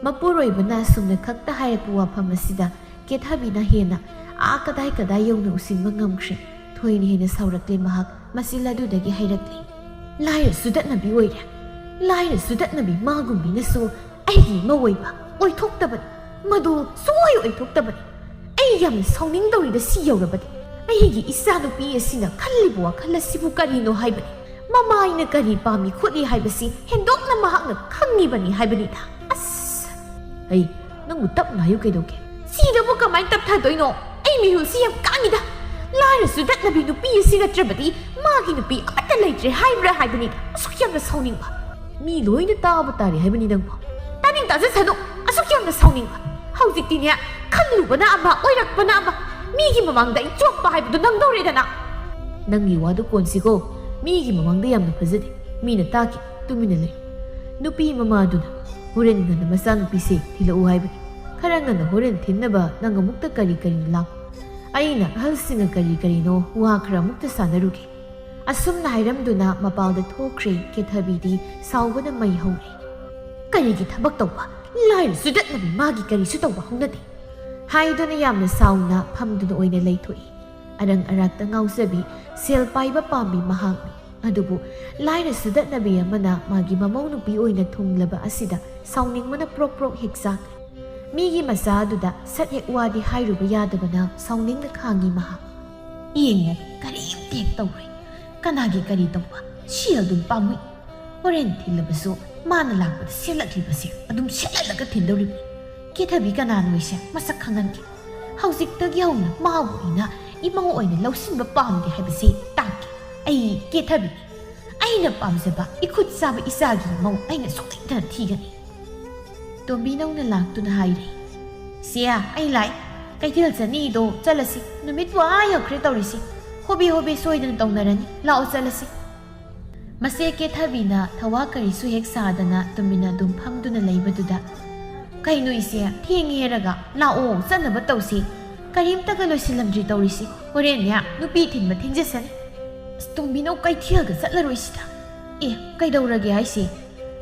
ꯃꯄꯨꯔꯣꯏꯕꯅ ꯑꯁꯨꯝꯅ ꯈꯛꯇ ꯍꯥꯏꯔꯛꯄ ꯋꯥꯐꯝ ꯑꯁꯤꯗ ꯀꯦꯊꯕꯤꯅ ꯍꯦꯟꯅ ꯑꯥ ꯀꯗꯥꯏ ꯀꯗꯥꯏ ꯌꯧꯅ ꯎꯁꯤꯟꯕ ꯉꯝꯈ꯭ꯔꯦ꯫ ꯊꯣꯏꯅ ꯍꯦꯟꯅ ꯁꯥꯎꯔꯛꯂꯦ ꯃꯍꯥꯛ꯫ ꯃꯆꯤꯜ ꯑꯗꯨꯗꯒꯤ ꯍꯥꯏꯔꯛꯂꯦ, "ꯂꯥꯏꯔ ꯆꯨꯗꯠꯅꯕꯤ ꯑꯣꯏꯔꯦ꯫ ꯂꯥꯏꯔ ꯆꯨꯗꯠꯅꯕꯤ ꯃꯥꯒꯨꯝꯕꯤꯅꯁꯨ ꯑꯩꯒꯤ ꯏꯃꯧ ꯑꯣꯏꯕ ꯑꯣꯏꯊꯣꯛꯇꯕꯅꯤ꯫ ꯃꯗꯨ ꯁꯨꯡꯑꯣꯏ ꯑꯣꯏꯊꯣꯛꯇꯕꯅꯤ꯫ ꯑꯩ ꯌꯥꯝꯅ ꯁꯥꯎꯅꯤꯡꯗꯧꯔꯤꯗ ꯁꯤ ꯌꯧꯔꯕꯗꯤ꯫ ꯑꯩꯒꯤ ꯏꯆꯥꯅꯨꯄꯤ ꯑꯁꯤꯅ ꯈꯜꯂꯤꯕ ꯋꯥꯈꯜ ꯑꯁꯤꯕꯨ ꯀꯔꯤꯅꯣ ꯍꯥꯏꯕꯅꯤ? ꯃꯃꯥ ꯑꯩꯅ ꯀꯔꯤ ꯄꯥꯝꯃꯤ ꯈꯣꯠꯂꯤ ꯍꯥꯏꯕꯁꯤ ꯍꯦꯟꯗꯣꯛꯅ ꯃꯍꯥꯛꯅ ꯈꯪꯉꯤꯕꯅꯤ ꯍꯥꯏꯕꯅꯤꯗ꯫ ꯑꯁ!" "ꯑꯩ, ꯅꯪꯕꯨ ꯇꯞꯅ ꯍꯥꯏꯌꯨ ꯀꯩꯗꯧꯒꯦ?" "ꯁꯤꯗꯕꯨ ꯀꯃꯥꯏꯅ ꯇꯞꯊꯗꯣꯏꯅꯣ? ꯑꯩ ꯃꯤꯍꯨꯜꯁꯤ ꯌꯥꯝ ꯀꯥꯡꯉꯤꯗ꯫ ꯂꯥꯏꯔ ꯆꯨꯗꯠꯅꯕꯤ ꯅꯨꯄꯤ ꯑꯁꯤ ꯅꯠꯇ꯭ꯔꯕꯗꯤ ꯃꯥꯒꯤ ꯅꯨꯄꯤ ꯑꯃꯠꯇ ꯂꯩꯇ꯭ꯔꯦ ꯍꯥꯏꯕ꯭ꯔꯥ ꯍꯥꯏꯕꯅꯤꯗ꯫ ꯑꯁꯨꯛ ꯌꯥꯝꯅ ꯁꯥꯎꯅꯤꯡꯕ꯫ ꯃꯤ ꯂꯣꯏꯅ ꯇꯥꯕ ꯇꯥꯔꯦ ꯍꯥꯏꯕꯅꯤ ꯅꯪꯕꯨ꯫ ꯇꯥꯅꯤꯡ ꯇꯥꯖꯁꯅꯨ꯫ ꯑꯁꯨꯛ ꯌꯥꯝꯅ ꯁꯥꯎꯅꯤꯡꯕ꯫ ꯍꯧꯖꯤꯛꯇꯤꯅꯦ, ꯈꯜꯂꯨꯕꯅ ꯑꯃ, ꯑꯣꯏꯔꯛꯄꯅ ꯑꯃ꯫ ꯃꯤꯒꯤ ꯃꯃꯥꯡꯗ ꯑꯩ ꯆꯣꯞꯄ ꯍꯥꯏꯕꯗꯨ ꯅꯪꯗꯧꯔꯦꯗꯅ꯫" "ꯅꯪꯒꯤ ꯋꯥꯗꯨ ꯀꯣꯟꯁꯤꯀꯣ꯫ ꯃꯤꯒꯤ ꯃꯃꯥꯡꯗ ꯌꯥꯝꯅ ꯐꯖꯗꯦ꯫ ꯃꯤꯅ ꯇꯥꯈꯤ꯫ ꯇꯨꯃꯤꯟꯅ ꯂꯩ꯫" ꯅꯨꯄꯤ ꯃꯃꯥꯗꯨꯅ, "ꯍꯣꯔꯦꯟ ꯉꯟꯅ ꯃꯆꯥꯅꯨꯄꯤꯁꯦ ꯊꯤꯜꯂꯛꯎ ꯍꯥꯏꯕꯅꯤ꯫ ꯈꯔ ꯉꯟꯅ ꯍꯣꯔꯦꯟ ꯊꯤꯟꯅꯕ ꯅꯪ ꯑꯃꯨꯛꯇ ꯀꯔꯤ ꯀꯔꯤ ꯂꯥꯛ-, ꯑꯩꯅ ꯑꯍꯜꯁꯤꯡꯒ ꯀꯔꯤ ꯀꯔꯤꯅꯣ ꯋꯥ ꯈꯔ ꯑꯃꯨꯛꯇ ꯁꯥꯟꯅꯔꯨꯒꯦ꯫" ꯑꯁꯨꯝꯅ ꯍꯥꯏꯔꯝꯗꯨꯅ ꯃꯄꯥꯜꯗ ꯊꯣꯛꯈ꯭ꯔꯦ꯫ ꯀꯦꯊꯕꯤꯗꯤ ꯁꯥꯎꯕꯅ ꯃꯩ ꯍꯧꯔꯦ꯫ "ꯀꯔꯤꯒꯤ ꯊꯕꯛ ꯇꯧꯕ? ꯂꯥꯏꯔ ꯆꯨꯗꯠꯅꯕꯤ ꯃꯥꯒꯤ ꯀꯔꯤꯁꯨ ꯇꯧꯕ ꯍꯧꯅꯗꯦ," ꯍꯥꯏꯗꯨꯅ ꯌꯥꯝꯅ ꯁꯥꯎꯅ ꯐꯝꯗꯨꯅ ꯑꯣꯏꯅ ꯂꯩꯊꯣꯛꯏ꯫ ꯑꯔꯪ ꯑꯔꯥꯛꯇ ꯉꯥꯎꯖꯕꯤ, ꯁꯦꯜ ꯄꯥꯏꯕ ꯄꯥꯝꯕꯤ ꯃꯍꯥꯛꯅꯤ꯫ ꯑꯗꯨꯕꯨ ꯂꯥꯏꯔ ꯆꯨꯗꯠꯅꯕꯤ ꯑꯃꯅ ꯃꯥꯒꯤ ꯃꯃꯧ ꯅꯨꯄꯤ ꯑꯣꯏꯅ ꯊꯨꯡꯂꯕ ꯑꯁꯤꯗ ꯁꯥꯎꯅꯤꯡꯕꯅ ꯄ꯭ꯔꯣꯛ ꯄ꯭ꯔꯣꯛ ꯍꯦꯛ ꯆꯥꯛꯂꯤ꯫ ꯃꯤꯒꯤ ꯃꯆꯥ ꯑꯗꯨꯗ ꯁꯠ ꯍꯦꯛ ꯋꯥꯗꯤ ꯍꯥꯏꯔꯨꯕ ꯌꯥꯗꯕꯅ ꯁꯥꯎꯅꯤꯡꯅ ꯈꯥꯡꯉꯤ ꯃꯍꯥꯛ꯫ "ꯌꯦꯡꯉꯣ, ꯀꯔꯤꯝꯇ ꯍꯦꯛ ꯇꯧꯔꯣꯏ꯫ ꯀꯅꯥꯒꯤ ꯀꯔꯤ ꯇꯧꯕ? ꯁꯤ ꯑꯗꯨꯝ ꯄꯥꯝꯃꯨꯏ꯫ ꯍꯣꯔꯦꯟ ꯊꯤꯜꯂꯕꯁꯨ ꯃꯥꯅ ꯂꯥꯛꯄꯗ ꯁꯦꯠꯂꯛꯂꯤꯕꯁꯦ ꯑꯗꯨꯝ ꯁꯦꯠꯍꯜꯂꯒ ꯊꯤꯟꯗꯧꯔꯤꯕꯅꯤ꯫ ꯀꯦꯊꯕꯤ ꯀꯅꯥꯅꯣ ꯑꯩꯁꯦ ꯃꯁꯛ ꯈꯪꯍꯟꯒꯦ꯫ ꯍꯧꯖꯤꯛꯇꯒꯤ ꯍꯧꯅ ꯃꯥꯕꯨ ꯑꯩꯅ ꯏꯃꯧ ꯑꯣꯏꯅ ꯂꯧꯁꯤꯟꯕ ꯄꯥꯝꯗꯦ ꯍꯥꯏꯕꯁꯤ ꯇꯥꯛꯀꯦ꯫ ꯑꯩ ꯀꯦꯊꯕꯤꯅꯤ꯫ ꯑꯩꯅ ꯄꯥꯝꯖꯕ ꯏꯈꯨꯠ ꯆꯥꯕ ꯏꯆꯥꯒꯤ ꯃꯧ ꯑꯩꯅ ꯁꯣꯏꯗꯅ ꯊꯤꯒꯅꯤ꯫" ꯇꯣꯝꯕꯤꯅꯧꯅ ꯂꯥꯛꯇꯨꯅ ꯍꯥꯏꯔꯦ, "ꯁꯦ, ꯑꯩ ꯂꯥꯛꯑꯦ꯫ ꯀꯩꯊꯦꯜ ꯆꯠꯅꯤꯗꯣ ꯆꯠꯂꯁꯤ꯫ ꯅꯨꯃꯤꯠꯄꯨ ꯑꯥ ꯌꯧꯈ꯭ꯔꯦ ꯇꯧꯔꯤꯁꯤ꯫ ꯍꯣꯕꯦ ꯍꯣꯕꯦ ꯁꯣꯏꯗꯅ ꯇꯧꯅꯔꯅꯤ꯫ ꯂꯥꯛꯑꯣ ꯆꯠꯂꯁꯤ꯫" ꯃꯆꯦ ꯀꯦꯊꯕꯤꯅ ꯊꯋꯥ ꯀꯔꯤꯁꯨ ꯍꯦꯛ ꯁꯥꯗꯅ ꯇꯨꯃꯤꯟꯅ ꯑꯗꯨꯝ ꯐꯝꯗꯨꯅ ꯂꯩꯕꯗꯨꯗ, "ꯀꯩꯅꯣ ꯏꯆꯦ, ꯊꯦꯡꯉꯦ ꯍꯥꯏꯔꯒ? ꯂꯥꯛꯑꯣ, ꯆꯠꯅꯕ ꯇꯧꯁꯤ꯫ ꯀꯔꯤꯝꯇꯒ ꯂꯣꯏꯁꯤꯜꯂꯝꯗ꯭ꯔꯤ ꯇꯧꯔꯤꯁꯤ꯫ ꯍꯣꯔꯦꯟꯅꯦ ꯅꯨꯄꯤ ꯊꯤꯟꯕ ꯊꯦꯡꯖꯁꯅꯤ꯫ ꯑꯁ, ꯇꯣꯝꯕꯤꯅꯧ ꯀꯩꯊꯦꯜꯒ ꯆꯠꯂꯔꯣꯏꯁꯤꯗ꯫ ꯑꯦ, ꯀꯩꯗꯧꯔꯒꯦ ꯍꯥꯏꯁꯦ?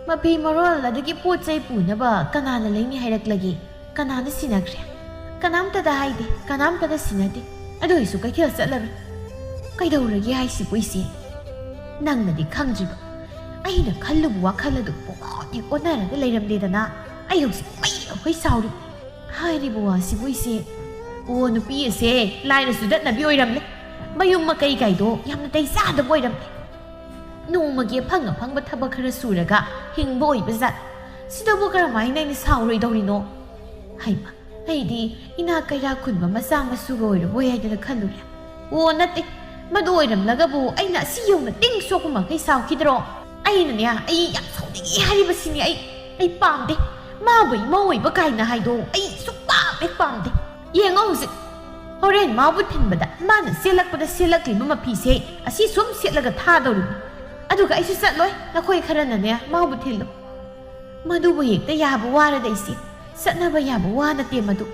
ꯃꯐꯤ ꯃꯔꯣꯜ ꯑꯗꯒꯤ ꯄꯣꯠ ꯆꯩ ꯄꯨꯅꯕ ꯀꯅꯥꯅ ꯂꯩꯅꯤ ꯍꯥꯏꯔꯛꯂꯒꯦ? ꯀꯅꯥꯅ ꯁꯤꯟꯅꯈ꯭ꯔꯦ? ꯀꯅꯥꯝꯇꯗ ꯍꯥꯏꯗꯦ, ꯀꯅꯥꯝꯇꯅ ꯁꯤꯟꯅꯗꯦ꯫ ꯑꯗꯨ ꯑꯣꯏꯁꯨ ꯀꯩꯊꯦꯜ ꯆꯠꯂꯔꯣꯏ꯫ ꯀꯩꯗꯧꯔꯒꯦ ꯍꯥꯏꯁꯤꯕꯨ ꯏꯆꯦ? ꯅꯪꯅꯗꯤ ꯈꯪꯗ꯭ꯔꯤꯕ꯫ ꯑꯩꯅ ꯈꯜꯂꯨꯕ ꯋꯥꯈꯜ ꯑꯗꯨ ꯄꯨꯡꯑꯣꯟ ꯍꯦꯛ ꯑꯣꯟꯅꯔꯒ ꯂꯩꯔꯝꯂꯦꯗꯅ꯫ ꯑꯩ ꯍꯧꯖꯤꯛ ꯃꯩ ꯍꯧꯈꯩ ꯁꯥꯎꯔꯤ꯫ ꯍꯥꯏꯔꯤꯕ ꯋꯥꯁꯤꯕꯨ ꯏꯆꯦ, ꯑꯣ, ꯅꯨꯄꯤ ꯑꯁꯦ ꯂꯥꯏꯔ ꯆꯨꯗꯠꯅꯕꯤ ꯑꯣꯏꯔꯝꯂꯦ꯫ ꯃꯌꯨꯝ ꯃꯀꯩ ꯀꯥꯏꯗꯣ ꯌꯥꯝꯅ ꯇꯩ ꯆꯥꯗꯕ ꯑꯣꯏꯔꯝꯂꯦ꯫ ꯅꯣꯡꯃꯒꯤ ꯑꯐꯪ ꯑꯐꯪꯕ ꯊꯕꯛ ꯈꯔ ꯁꯨꯔꯒ ꯍꯤꯡꯕ ꯑꯣꯏꯕ ꯖꯥꯠ꯫ ꯁꯤꯗꯕꯨ ꯀꯔꯝꯍꯥꯏꯅ ꯑꯩꯅ ꯁꯥꯎꯔꯣꯏꯗꯧꯔꯤꯅꯣ? ꯍꯩꯃ, ꯑꯩꯗꯤ ꯏꯅꯥꯛ ꯀꯩꯔꯥꯛ ꯈꯨꯟꯕ ꯃꯆꯥ ꯃꯁꯨꯒ ꯑꯣꯏꯔꯕꯣꯏ ꯍꯥꯏꯗꯅ ꯈꯜꯂꯨꯔꯦ꯫ ꯑꯣ, ꯅꯠꯇꯦ, ꯃꯗꯨ ꯑꯣꯏꯔꯝꯂꯒꯕꯨ ꯑꯩꯅ ꯑꯁꯤ ꯌꯧꯅ ꯇꯤꯡ ꯁꯣꯛꯄ ꯃꯈꯩ ꯁꯥꯎꯈꯤꯗ꯭ꯔꯣ? ꯑꯩꯅꯅꯦ, ꯑꯩ ꯌꯥꯝ ꯁꯥꯎꯅꯤꯡꯉꯤ ꯍꯥꯏꯔꯤꯕꯁꯤꯅꯦ꯫ ꯑꯩ, ꯑꯩ ꯄꯥꯝꯗꯦ꯫ ꯃꯥꯕꯨ ꯏꯃꯧ ꯑꯣꯏꯕ ꯀꯥꯏꯅ ꯍꯥꯏꯗꯣ ꯑꯩ ꯁꯨꯛꯄꯥꯝ ꯍꯦꯛ ꯄꯥꯝꯗꯦ꯫ ꯌꯦꯡꯉꯣ ꯍꯧꯖꯤꯛ, ꯍꯣꯔꯦꯟ ꯃꯥꯕꯨ ꯊꯤꯟꯕꯗ ꯃꯥꯅ ꯁꯦꯠꯂꯛꯄꯗ ꯁꯦꯠꯂꯛꯂꯤꯕ ꯃꯐꯤꯁꯦ ꯑꯁꯤ ꯁꯨꯝ ꯁꯦꯠꯂꯒ ꯊꯥꯗꯧꯔꯤꯕꯅꯤ꯫ ꯑꯗꯨꯒ ꯑꯩꯁꯨ ꯆꯠꯂꯣꯏ, ꯅꯈꯣꯏ ꯈꯔꯅꯅꯦ ꯃꯥꯕꯨ ꯊꯤꯜꯂꯨ꯫ ꯃꯗꯨꯕꯨ ꯍꯦꯛꯇ ꯌꯥꯕ ꯋꯥꯔꯗ ꯏꯆꯦ꯫ ꯆꯠꯅꯕ ꯌꯥꯕ ꯋꯥ ꯅꯠꯇꯦ ꯃꯗꯨ꯫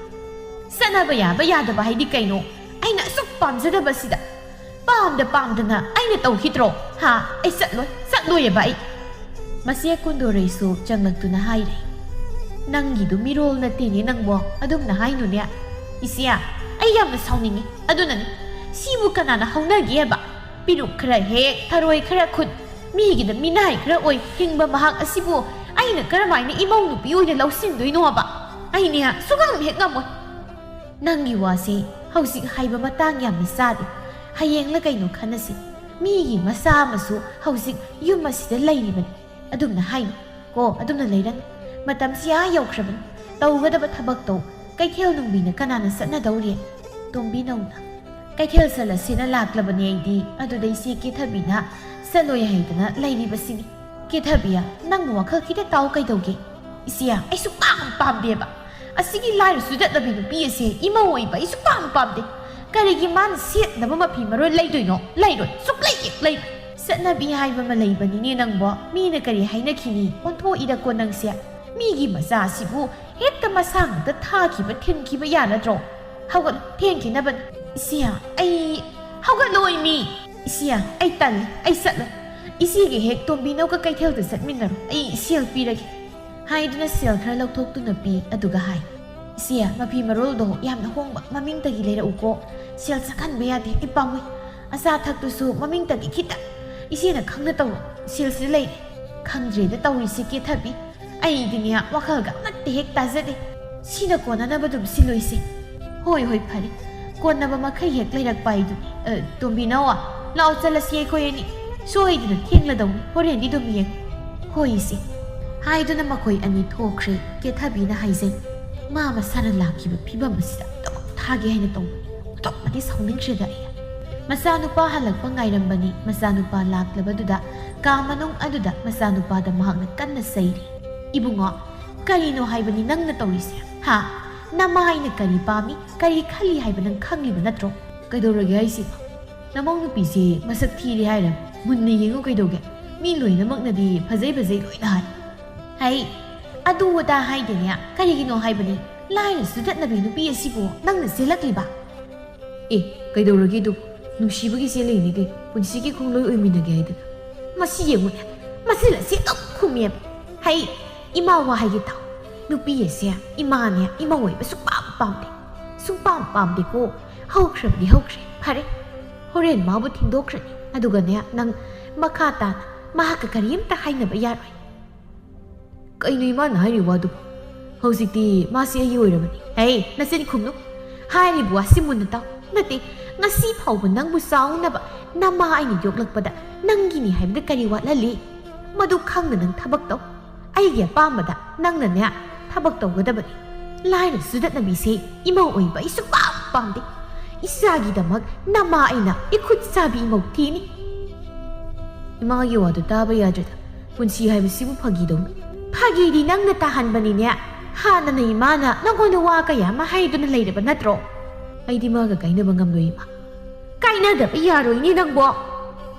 ꯆꯠꯅꯕ ꯌꯥꯕ ꯌꯥꯗꯕ ꯍꯥꯏꯗꯤ ꯀꯩꯅꯣ? ꯑꯩꯅ ꯑꯁꯨꯛ ꯄꯥꯝꯖꯗꯕꯁꯤꯗ꯫ ꯄꯥꯝꯗ ꯄꯥꯝꯗꯅ ꯑꯩꯅ ꯇꯧꯈꯤꯗ꯭ꯔꯣ? ꯍꯥ? ꯑꯩ ꯆꯠꯂꯣꯏ, ꯆꯠꯂꯣꯏꯑꯕ ꯑꯩ꯫ ꯃꯆꯦ ꯀꯨꯟꯗꯣꯔꯩꯁꯨ ꯆꯪꯂꯛꯇꯨꯅ ꯍꯥꯏꯔꯦ, "ꯅꯪꯒꯤꯗꯨ ꯃꯤꯔꯣꯜ ꯅꯠꯇꯦꯅꯦ ꯅꯪꯕꯣ, ꯑꯗꯨꯝꯅ ꯍꯥꯏꯅꯨꯅꯦ꯫ ꯏꯆꯦ, ꯑꯩ ꯌꯥꯝꯅ ꯁꯥꯎꯅꯤꯡꯉꯤ꯫ ꯑꯗꯨꯅꯅꯤ, ꯁꯤꯕꯨ ꯀꯅꯥꯅ ꯍꯧꯅꯒꯦꯕ? ꯄꯤꯔꯨꯛ ꯈꯔ ꯍꯦꯛ, ꯊꯔꯣꯏ ꯈꯔ ꯈꯨꯠ, ꯃꯤꯒꯤꯗ ꯃꯤꯅꯥꯏ ꯈꯔ ꯑꯣꯏ ꯍꯤꯡꯕ ꯃꯍꯥꯛ ꯑꯁꯤꯕꯨ ꯑꯩꯅ ꯀꯔꯝꯍꯥꯏꯅ ꯏꯃꯧ ꯅꯨꯄꯤ ꯑꯣꯏꯅ ꯂꯧꯁꯤꯟꯗꯣꯏꯅꯣꯕ? ꯑꯩꯅꯦ ꯁꯨꯉꯝ ꯍꯦꯛ ꯉꯝꯃꯣꯏ꯫ ꯅꯪꯒꯤ ꯋꯥꯁꯤ ꯍꯧꯖꯤꯛ ꯍꯥꯏꯕ ꯃꯇꯥꯡ ꯌꯥꯝꯅ ꯆꯥꯗꯦ꯫ ꯍꯌꯦꯡꯂ ꯀꯩꯅꯣ ꯈꯟꯅꯁꯤ꯫ ꯃꯤꯒꯤ ꯃꯆꯥ ꯑꯃꯁꯨ ꯍꯧꯖꯤꯛ ꯌꯨꯝ ꯑꯁꯤꯗ ꯂꯩꯔꯤꯕꯅꯤ꯫ ꯑꯗꯨꯝꯅ ꯍꯥꯏꯅꯨ ꯀꯣ, ꯑꯗꯨꯝꯅ ꯂꯩꯔꯅꯨ꯫ ꯃꯇꯝꯁꯤ ꯑꯥ ꯌꯧꯈ꯭ꯔꯕꯅꯤ꯫ ꯇꯧꯒꯗꯕ ꯊꯕꯛ ꯇꯧ꯫ ꯀꯩꯊꯦꯜ ꯅꯨꯡꯕꯤꯅ ꯀꯅꯥꯅ ꯆꯠꯅꯗꯧꯔꯤ?" ꯇꯣꯝꯕꯤ ꯅꯧꯅ, "ꯀꯩꯊꯦꯜ ꯆꯠꯂꯁꯦꯅ ꯂꯥꯛꯂꯕꯅꯦ ꯑꯩꯗꯤ꯫ ꯑꯗꯨꯗ ꯏꯆꯦ ꯀꯦꯊꯕꯤꯅ ꯆꯠꯂꯣꯏ ꯍꯥꯏꯗꯅ ꯂꯩꯔꯤꯕꯁꯤꯅꯤ꯫ ꯀꯦꯊꯕꯤ, ꯅꯪꯕꯨ ꯋꯥꯈꯜ ꯈꯤꯇ ꯇꯥꯎ ꯀꯩꯗꯧꯒꯦ?" "ꯏꯆꯦ, ꯑꯩ ꯁꯨꯛꯄꯥꯝ ꯄꯥꯝꯗꯦꯕ꯫ ꯑꯁꯤꯒꯤ ꯂꯥꯏꯔ ꯆꯨꯗꯠꯅꯕꯤ ꯅꯨꯄꯤ ꯑꯁꯦ ꯏꯃꯧ ꯑꯣꯏꯕ ꯑꯩ ꯁꯨꯛꯄꯥꯝ ꯄꯥꯝꯗꯦ꯫ ꯀꯔꯤꯒꯤ ꯃꯥꯅ ꯁꯦꯠꯅꯕ ꯃꯐꯤ ꯃꯔꯣꯏ ꯂꯩꯗꯣꯏꯅꯣ? ꯂꯩꯔꯣꯏ, ꯁꯨꯛꯂꯩ ꯍꯦꯛ ꯂꯩꯔꯣꯏ꯫ ꯆꯠꯅꯕꯤ ꯍꯥꯏꯕ ꯑꯃ ꯂꯩꯕꯅꯤꯅꯦ ꯅꯪꯕꯣ꯫ ꯃꯤꯅ ꯀꯔꯤ ꯍꯥꯏꯅꯈꯤꯅꯤ? ꯑꯣꯟꯊꯣꯛꯏꯗꯀꯣ ꯅꯪꯁꯦ꯫ ꯃꯤꯒꯤ ꯃꯆꯥꯁꯤꯕꯨ ꯍꯦꯛꯇ ꯃꯁꯥ ꯉꯥꯛꯇ ꯊꯥꯈꯤꯕ, ꯊꯤꯟꯈꯤꯕ ꯌꯥꯅꯗ꯭ꯔꯣ? ꯍꯧꯒꯠꯂꯣ, ꯊꯦꯡꯈꯤꯅꯕꯅꯤ꯫ ꯏꯆꯦ, ꯑꯩ ꯍꯧꯒꯠꯂꯣꯏ ꯃꯤ꯫ ꯏꯆꯦ, ꯑꯩ ꯇꯜꯂꯤ, ꯑꯩ ꯆꯠꯂꯣꯏ꯫ ꯏꯆꯦꯒ ꯍꯦꯛ ꯇꯣꯝꯕꯤꯅꯧꯒ ꯀꯩꯊꯦꯜꯗ ꯆꯠꯃꯤꯟꯅꯔꯣ, ꯑꯩ ꯁꯦꯜ ꯄꯤꯔꯒꯦ꯫ ꯍꯥꯏꯗꯨꯅ ꯁꯦꯜ ꯈꯔ ꯂꯧꯊꯣꯛꯇꯨꯅ ꯄꯤ, ꯑꯗꯨꯒ ꯍꯥꯏ, "ꯏꯆꯦ, ꯃꯐꯤ ꯃꯔꯣꯜꯗꯣ ꯌꯥꯝꯅ ꯍꯣꯡꯕ ꯃꯃꯤꯡꯇꯒꯤ ꯂꯩꯔꯛꯎꯀꯣ꯫ ꯁꯦꯜ ꯆꯪꯍꯟꯕ ꯌꯥꯗꯦ, ꯑꯩ ꯄꯥꯝꯃꯨꯏ꯫ ꯑꯆꯥ ꯑꯊꯛꯇꯨꯁꯨ ꯃꯃꯤꯡꯇꯒꯤ ꯈꯤꯇꯪ꯫ ꯏꯆꯦꯅ ꯈꯪꯅ ꯇꯧꯔꯣ, ꯁꯦꯜꯁꯤꯗ ꯂꯩꯔꯦ꯫" ꯈꯪꯗ꯭ꯔꯦꯗ ꯇꯧꯔꯤꯁꯦ ꯀꯦꯊꯕꯤ꯫ ꯑꯩꯗꯤꯅꯦ, ꯋꯥꯈꯜꯒ ꯑꯃꯠꯇ ꯍꯦꯛ ꯇꯥꯖꯗꯦ꯫ ꯁꯤꯅ ꯀꯣꯟꯅꯅꯕ ꯑꯗꯨꯝ ꯁꯤꯜꯂꯣꯏꯁꯦ꯫ ꯍꯣꯏ, ꯍꯣꯏ, ꯐꯔꯦ꯫ ꯀꯣꯟꯅꯕ ꯃꯈꯩ ꯍꯦꯛ ꯂꯩꯔꯛꯄ ꯍꯥꯏꯗꯨꯅꯤ꯫ ꯑ, ꯇꯣꯝꯕꯤꯅꯧ, ꯂꯥꯛꯑꯣ ꯆꯠꯂꯁꯤ ꯑꯩꯈꯣꯏ ꯑꯅꯤ꯫ ꯁꯣꯏꯗꯅ ꯊꯦꯡꯂꯗꯧꯅꯤ, ꯍꯣꯔꯦꯟꯗꯤ ꯑꯗꯨꯝ ꯌꯦꯡꯉꯨ꯫ ꯍꯣꯏ, ꯏꯆꯦ꯫ ꯍꯥꯏꯗꯨꯅ ꯃꯈꯣꯏ ꯑꯅꯤ ꯊꯣꯛꯈ꯭ꯔꯦ꯫ ꯀꯦꯊꯕꯤꯅ ꯍꯥꯏꯖꯩ, "ꯃꯥ ꯃꯁꯥꯅ ꯂꯥꯛꯈꯤꯕ ꯐꯤꯕꯝ ꯑꯁꯤꯗ ꯑꯗꯨꯃꯛ ꯊꯥꯒꯦ ꯍꯥꯏꯅ ꯇꯧꯕꯅꯤ꯫ ꯑꯣꯟꯊꯣꯛꯅꯗꯤ ꯁꯥꯎꯅꯤꯡꯈ꯭ꯔꯦꯗ ꯑꯩ꯫" ꯃꯆꯥꯅꯨꯄꯥ ꯍꯜꯂꯛꯄ ꯉꯥꯏꯔꯝꯕꯅꯤ꯫ ꯃꯆꯥꯅꯨꯄꯥ ꯂꯥꯛꯂꯕꯗꯨꯗ ꯀꯥ ꯃꯅꯨꯡ ꯑꯗꯨꯗ ꯃꯆꯥꯅꯨꯄꯥꯗ ꯃꯍꯥꯛꯅ ꯀꯟꯅ ꯆꯩꯔꯤ꯫ "ꯏꯕꯨꯡꯉꯣ, ꯀꯔꯤꯅꯣ ꯍꯥꯏꯕꯅꯤ ꯅꯪꯅ ꯇꯧꯔꯤꯁꯦ? ꯍꯥ? ꯅꯃꯥ ꯑꯩꯅ ꯀꯔꯤ ꯄꯥꯝꯃꯤ, ꯀꯔꯤ ꯈꯜꯂꯤ ꯍꯥꯏꯕ ꯅꯪ ꯈꯪꯂꯤꯕ ꯅꯠꯇ꯭ꯔꯣ?" "ꯀꯩꯗꯧꯔꯒꯦ ꯍꯥꯏꯁꯤꯕꯣ? ꯅꯃꯧ ꯅꯨꯄꯤꯁꯦ ꯃꯁꯛ ꯊꯤꯔꯦ ꯍꯥꯏꯔ ꯃꯨꯟꯅ ꯌꯦꯡꯉꯨ ꯀꯩꯗꯧꯒꯦ? ꯃꯤ ꯂꯣꯏꯅꯃꯛꯅꯗꯤ ꯐꯖꯩ ꯐꯖꯩ ꯂꯣꯏꯅ ꯍꯥꯏ꯫" "ꯍꯩ, ꯑꯗꯨ ꯑꯗꯥ ꯍꯥꯏꯗꯦꯅꯦ, ꯀꯔꯤꯒꯤꯅꯣ ꯍꯥꯏꯕꯅꯤ? ꯂꯥꯏꯔ ꯆꯨꯗꯠꯅꯕꯤ ꯅꯨꯄꯤ ꯑꯁꯤꯕꯨ ꯅꯪꯅ ꯆꯦꯜꯂꯛꯂꯤꯕ?" "ꯑꯦ, ꯀꯩꯗꯧꯔꯒꯦ ꯑꯗꯨꯕꯨ? ꯅꯨꯡꯁꯤꯕꯒꯤ ꯆꯦꯜꯂꯤꯅꯤ ꯀꯩ, ꯄꯨꯟꯁꯤꯒꯤ ꯈꯣꯡꯂꯣꯏ ꯑꯣꯏꯃꯤꯟꯅꯒꯦ ꯍꯥꯏꯗꯅ꯫" "ꯃꯁꯤ ꯌꯦꯡꯉꯨꯅꯦ, ꯃꯆꯤꯟ ꯑꯁꯤ ꯑꯗꯨꯝ ꯈꯨꯝꯃꯦꯕ꯫ ꯍꯩ, ꯏꯃꯥ ꯋꯥ ꯍꯥꯏꯒꯦ ꯇꯥꯎ꯫ ꯅꯨꯄꯤ ꯑꯁꯦ ꯏꯃꯥꯅꯦ, ꯏꯃꯧ ꯑꯣꯏꯕ ꯁꯨꯡꯄꯥꯝ ꯄꯥꯝꯗꯦ꯫ ꯁꯨꯡꯄꯥꯝ ꯄꯥꯝꯗꯦꯀꯣ꯫ ꯍꯧꯈ꯭ꯔꯕꯗꯤ ꯍꯧꯈ꯭ꯔꯦ, ꯐꯔꯦ꯫ ꯍꯣꯔꯦꯟ ꯃꯥꯕꯨ ꯊꯤꯟꯗꯣꯛꯈ꯭ꯔꯅꯤ꯫ ꯑꯗꯨꯒꯅꯦ, ꯅꯪ ꯃꯈꯥ ꯇꯥꯅ ꯃꯍꯥꯛꯀ ꯀꯔꯤꯝꯇ ꯍꯥꯏꯅꯕ ꯌꯥꯔꯣꯏ꯫" "ꯀꯩꯅꯣ ꯏꯃꯥꯅ ꯍꯥꯏꯔꯤ ꯋꯥꯗꯨꯕꯨ? ꯍꯧꯖꯤꯛꯇꯤ ꯃꯥꯁꯤ ꯑꯩꯒꯤ ꯑꯣꯏꯔꯕꯅꯤ꯫" "ꯍꯦ, ꯅꯆꯤꯟ ꯈꯨꯝꯅꯨ꯫ ꯍꯥꯏꯔꯤꯕ ꯋꯥꯁꯤ ꯃꯨꯟꯅ ꯇꯥꯎ꯫ ꯅꯠꯇꯦ, ꯉꯁꯤ ꯐꯥꯎꯕ ꯅꯪꯕꯨ ꯆꯥꯎꯅꯕ ꯅꯃꯥ ꯑꯩꯅ ꯌꯣꯛꯂꯛꯄꯗ ꯅꯪꯒꯤꯅꯤ ꯍꯥꯏꯕꯗ ꯀꯔꯤ ꯋꯥꯠꯍꯜꯂꯤ? ꯃꯗꯨ ꯈꯪꯅ ꯅꯪ ꯊꯕꯛ ꯇꯧ꯫ ꯑꯩꯒꯤ ꯑꯄꯥꯝꯕꯗ ꯅꯪꯅꯅꯦ ꯊꯕꯛ ꯇꯧꯒꯗꯕꯅꯤ꯫ ꯂꯥꯏꯔ ꯆꯨꯗꯠꯅꯕꯤꯁꯦ ꯏꯃꯧ ꯑꯣꯏꯕ ꯑꯩ ꯁꯨꯡꯄꯥꯝ ꯄꯥꯝꯗꯦ꯫ ꯏꯆꯥꯒꯤꯗꯃꯛ ꯅꯃꯥ ꯑꯩꯅ ꯏꯈꯨꯠ ꯆꯥꯕꯤ ꯏꯃꯧ ꯊꯤꯅꯤ꯫" "ꯏꯃꯥꯒꯤ ꯋꯥꯗꯨ ꯇꯥꯕ ꯌꯥꯗ꯭ꯔꯦꯗ꯫ ꯄꯨꯟꯁꯤ ꯍꯥꯏꯕꯁꯤꯕꯨ ꯐꯥꯒꯤꯗꯧꯅ꯫" "ꯐꯥꯒꯤꯗꯤ ꯅꯪꯅ ꯇꯥꯍꯟꯕꯅꯤꯅꯦ꯫ ꯍꯥꯟꯅꯅ ꯏꯃꯥꯅ ꯅꯪꯉꯣꯟꯗ ꯋꯥ ꯀꯌꯥ ꯑꯃ ꯍꯥꯏꯗꯨꯅ ꯂꯩꯔꯕ ꯅꯠꯇ꯭ꯔꯣ?" "ꯑꯩꯗꯤ ꯃꯥꯒ ꯀꯥꯏꯅꯕ ꯉꯝꯂꯣꯏ, ꯏꯃꯥ꯫" "ꯀꯥꯏꯅꯗꯕ ꯌꯥꯔꯣꯏꯅꯦ ꯅꯪꯕꯣ꯫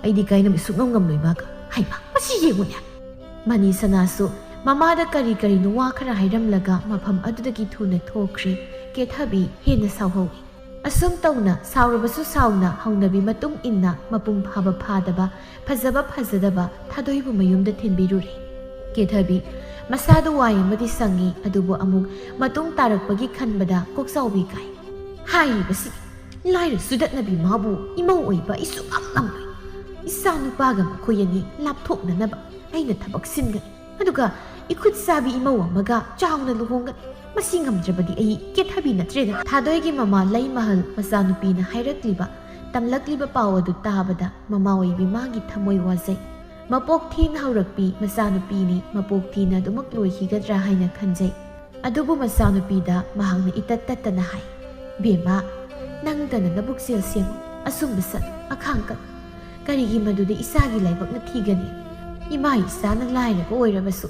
ꯑꯩꯗꯤ ꯀꯥꯏꯅꯕ ꯁꯨꯛꯉꯝ ꯉꯝꯂꯣꯏ ꯃꯥꯒ꯫ ꯍꯩꯃꯥ, ꯃꯁꯤ ꯌꯦꯡꯉꯨꯅꯦ꯫ ꯃꯅꯤ ꯁꯅꯥꯁꯨ ꯃꯃꯥꯗ ꯀꯔꯤ ꯀꯔꯤꯅꯣ ꯋꯥ ꯈꯔ ꯍꯥꯏꯔꯝꯂꯒ ꯃꯐꯝ ꯑꯗꯨꯗꯒꯤ ꯊꯨꯅ ꯊꯣꯛꯈ꯭ꯔꯦ꯫ ꯀꯦꯊꯕꯤ ꯍꯦꯟꯅ ꯁꯥꯎꯍꯧꯏ꯫ ꯑꯁꯨꯝ ꯇꯧꯅ ꯁꯥꯎꯔꯕꯁꯨ ꯁꯥꯎꯅ ꯍꯧꯅꯕꯤ ꯃꯇꯨꯡ ꯏꯟꯅ ꯃꯄꯨꯡ ꯐꯥꯕ ꯐꯥꯗꯕ, ꯐꯖꯕ ꯐꯖꯗꯕ ꯊꯥꯗꯣꯏꯕꯨ ꯃꯌꯨꯝꯗ ꯊꯤꯟꯕꯤꯔꯨꯔꯦ꯫ ꯀꯦꯊꯕꯤ ꯃꯁꯥꯗꯨ ꯋꯥꯏ ꯑꯃꯗꯤ ꯁꯪꯉꯤ, ꯑꯗꯨꯕꯨ ꯑꯃꯨꯛ ꯃꯇꯨꯡ ꯇꯥꯔꯛꯄꯒꯤ ꯈꯟꯕꯗ ꯀꯣꯛꯆꯥꯎꯕꯤ ꯀꯥꯏ꯫ ꯍꯥꯏꯔꯤꯕꯁꯤ ꯂꯥꯏꯔ ꯁꯨꯗꯠꯅꯕꯤ ꯃꯥꯕꯨ ꯏꯃꯧ ꯑꯣꯏꯕ ꯑꯩꯁꯨ ꯉꯝ ꯉꯝꯂꯣꯏ꯫ ꯏꯆꯥ ꯅꯨꯄꯥꯒ ꯃꯈꯣꯏ ꯑꯅꯤ ꯂꯥꯞꯊꯣꯛꯅꯅꯕ ꯑꯩꯅ ꯊꯕꯛ ꯁꯤꯟꯒꯅꯤ꯫ ꯑꯗꯨꯒ ꯏꯈꯨꯠ ꯁꯥꯕꯤ ꯏꯃꯧ ꯑꯃꯒ ꯆꯥꯎꯅ ꯂꯨꯍꯣꯡꯒꯅꯤ꯫ ꯃꯁꯤ ꯉꯝꯗ꯭ꯔꯕꯗꯤ ꯑꯩ ꯀꯦꯊꯕꯤ ꯅꯠꯇ꯭ꯔꯦꯗ꯫ ꯊꯥꯗꯣꯏꯒꯤ ꯃꯃꯥ ꯂꯩꯃꯍꯜ ꯃꯆꯥꯅꯨꯄꯤꯅ ꯍꯥꯏꯔꯛꯂꯤꯕ, ꯇꯝꯂꯛꯂꯤꯕ ꯄꯥꯎ ꯑꯗꯨ ꯇꯥꯕꯗ ꯃꯃꯥ ꯑꯣꯏꯕꯤ ꯃꯥꯒꯤ ꯊꯃꯣꯏ ꯋꯥꯖꯩ꯫ ꯃꯄꯣꯛ ꯊꯦꯡꯅ ꯍꯧꯔꯛꯄꯤ ꯃꯆꯥꯅꯨꯄꯤꯅꯤ, ꯃꯄꯣꯛ ꯊꯦꯡꯅ ꯑꯗꯨꯃꯛ ꯂꯣꯏꯈꯤꯒꯗ꯭ꯔꯥ ꯍꯥꯏꯅ ꯈꯟꯖꯩ꯫ ꯑꯗꯨꯕꯨ ꯃꯆꯥꯅꯨꯄꯤꯗ ꯃꯍꯥꯛꯅ ꯏꯇꯠ ꯇꯠꯇꯅ ꯍꯥꯏ, "ꯕꯦꯝꯃ, ꯅꯪꯇꯅ ꯅꯕꯨꯛꯆꯦꯜ ꯁꯦꯡꯉꯨ, ꯑꯆꯨꯝꯕ ꯆꯠꯂꯨ, ꯑꯈꯥꯡ ꯀꯜꯂꯨ꯫ ꯀꯔꯤꯒꯤ ꯃꯗꯨꯗ ꯏꯆꯥꯒꯤ ꯂꯥꯏꯕꯛꯅ ꯊꯤꯒꯅꯤ? ꯏꯃꯥ ꯏꯆꯥꯅ ꯂꯥꯏꯔꯕ ꯑꯣꯏꯔꯕꯁꯨ,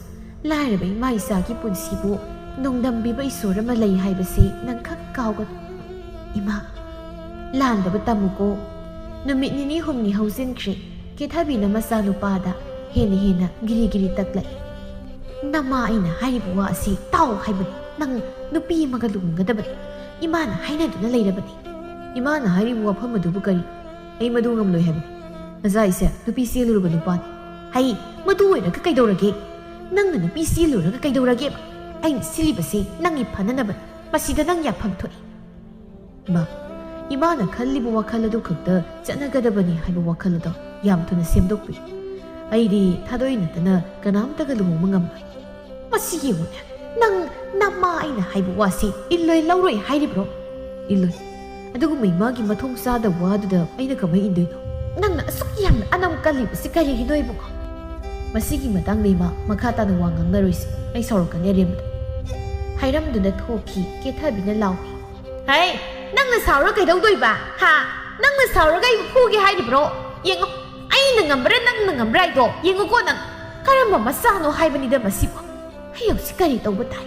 ꯂꯥꯏꯔꯕ ꯏꯃꯥ ꯏꯆꯥꯒꯤ ꯄꯨꯟꯁꯤꯕꯨ ꯅꯣꯡꯗꯝꯕꯤꯕ ꯏꯁꯣꯔ ꯑꯃ ꯂꯩ ꯍꯥꯏꯕꯁꯤ ꯅꯪ ꯈꯛ ꯀꯥꯎꯒꯅꯨ꯫ ꯏꯃꯥ, ꯂꯥꯟꯗꯕ ꯇꯝꯃꯨꯀꯣ꯫" ꯅꯨꯃꯤꯠ ꯅꯤꯅꯤ ꯍꯨꯝꯅꯤ ꯍꯧꯖꯤꯟꯈ꯭ꯔꯦ꯫ ꯀꯦꯊꯕꯤꯅ ꯃꯆꯥꯅꯨꯄꯥꯗ ꯍꯦꯟꯅ ꯍꯦꯟꯅ ꯒꯤꯔꯤ ꯒꯤꯔꯤ ꯇꯛꯂꯛꯏ꯫ "ꯅꯃꯥ ꯑꯩꯅ ꯍꯥꯏꯔꯤꯕ ꯋꯥ ꯑꯁꯤ ꯇꯥꯎ ꯍꯥꯏꯕꯅꯤ꯫ ꯅꯪ ꯅꯨꯄꯤ ꯑꯃꯒ ꯂꯨꯍꯣꯡꯒꯗꯕꯅꯤ꯫ ꯏꯃꯥꯅ ꯍꯥꯏꯅꯗꯨꯅ ꯂꯩꯔꯕꯅꯤ꯫" "ꯏꯃꯥꯅ ꯍꯥꯏꯔꯤꯕ ꯋꯥꯐꯝ ꯑꯗꯨꯕꯨ ꯀꯔꯤ? ꯑꯩ ꯃꯗꯨ ꯉꯝꯂꯣꯏ ꯍꯥꯏꯕꯅꯤ꯫ ꯅꯆꯥ ꯑꯩꯁꯦ ꯅꯨꯄꯤ ꯆꯦꯜꯂꯨꯔꯕ ꯅꯨꯄꯥꯅꯤ꯫" "ꯍꯩ, ꯃꯗꯨ ꯑꯣꯏꯔꯒ ꯀꯩꯗꯧꯔꯒꯦ? ꯅꯪꯅ ꯅꯨꯄꯤ ꯆꯦꯜꯂꯨꯔꯒ ꯀꯩꯗꯧꯔꯒꯦꯕ? ꯑꯩꯅ ꯁꯤꯜꯂꯤꯕꯁꯦ ꯅꯪꯒꯤ ꯐꯅꯅꯕꯅꯤ꯫ ꯃꯁꯤꯗ ꯅꯪ ꯌꯥꯐꯝ ꯊꯣꯛꯏ꯫" ꯏꯃꯥ, ꯏꯃꯥꯅ ꯈꯜꯂꯤꯕ ꯋꯥꯈꯜ ꯑꯗꯨ ꯈꯛꯇ ꯆꯠꯅꯒꯗꯕꯅꯤ ꯍꯥꯏꯕ ꯋꯥꯈꯜ ꯑꯗꯣ ꯌꯥꯝ ꯊꯨꯅ ꯁꯦꯝꯗꯣꯛꯄꯤꯌꯨ꯫ ꯑꯩꯗꯤ ꯊꯥꯗꯣꯏ ꯅꯠꯇꯅ ꯀꯅꯥꯝꯇꯒ ꯂꯨꯍꯣꯡꯕ ꯉꯝꯂꯣꯏ꯫ "ꯃꯁꯤ ꯌꯦꯡꯉꯨꯅꯦ, ꯅꯪ ꯅꯃꯥ ꯑꯩꯅ ꯍꯥꯏꯕ ꯋꯥꯁꯤ ꯏꯜꯂꯣꯏ ꯂꯧꯔꯣꯏ ꯍꯥꯏꯔꯤꯕ꯭ꯔꯣ?" "ꯏꯜꯂꯣꯏ꯫ ꯑꯗꯨꯒꯨꯝꯕ ꯏꯃꯥꯒꯤ ꯃꯊꯣꯡ ꯆꯥꯗꯕ ꯋꯥꯗꯨꯗ ꯑꯩꯅ ꯀꯃꯥꯏ ꯏꯟꯗꯣꯏꯅꯣ?" "ꯅꯪꯅ ꯑꯁꯨꯛ ꯌꯥꯝꯅ ꯑꯅꯝ ꯀꯜꯂꯤꯕꯁꯤ ꯀꯔꯤꯒꯤꯅꯣ ꯏꯕꯨꯡꯉꯣ?" "ꯃꯁꯤꯒꯤ ꯃꯇꯥꯡꯗ ꯏꯃꯥ ꯃꯈꯥ ꯇꯥꯅ ꯋꯥ ꯉꯥꯡꯅꯔꯣꯏꯁꯤ, ꯑꯩ ꯁꯥꯎꯔꯛꯀꯅꯤ ꯑꯔꯦꯝꯕꯗ꯫" ꯍꯥꯏꯔꯝꯗꯨꯅ ꯊꯣꯛꯈꯤ꯫ ꯀꯦꯊꯕꯤꯅ ꯂꯥꯎꯏ, "ꯍꯩ, ꯅꯪꯅ ꯁꯥꯎꯔ ꯀꯩꯗꯧꯗꯣꯏꯕ? ꯍꯥ? ꯅꯪꯅ ꯁꯥꯎꯔꯒ ꯑꯩꯕꯨ ꯐꯨꯒꯦ ꯍꯥꯏꯔꯤꯕ꯭ꯔꯣ? ꯌꯦꯡꯉꯣ, ꯑꯩꯅ ꯉꯝꯕ꯭ꯔꯥ ꯅꯪꯅ ꯉꯝꯕ꯭ꯔꯥ ꯍꯥꯏꯗꯣ ꯌꯦꯡꯉꯨꯀꯣ ꯅꯪ꯫ ꯀꯔꯝꯕ ꯃꯆꯥꯅꯣ ꯍꯥꯏꯕꯅꯤꯗ ꯃꯁꯤꯕꯨ꯫ ꯑꯩ ꯍꯧꯖꯤꯛ ꯀꯔꯤ ꯇꯧꯕ ꯇꯥꯏ?"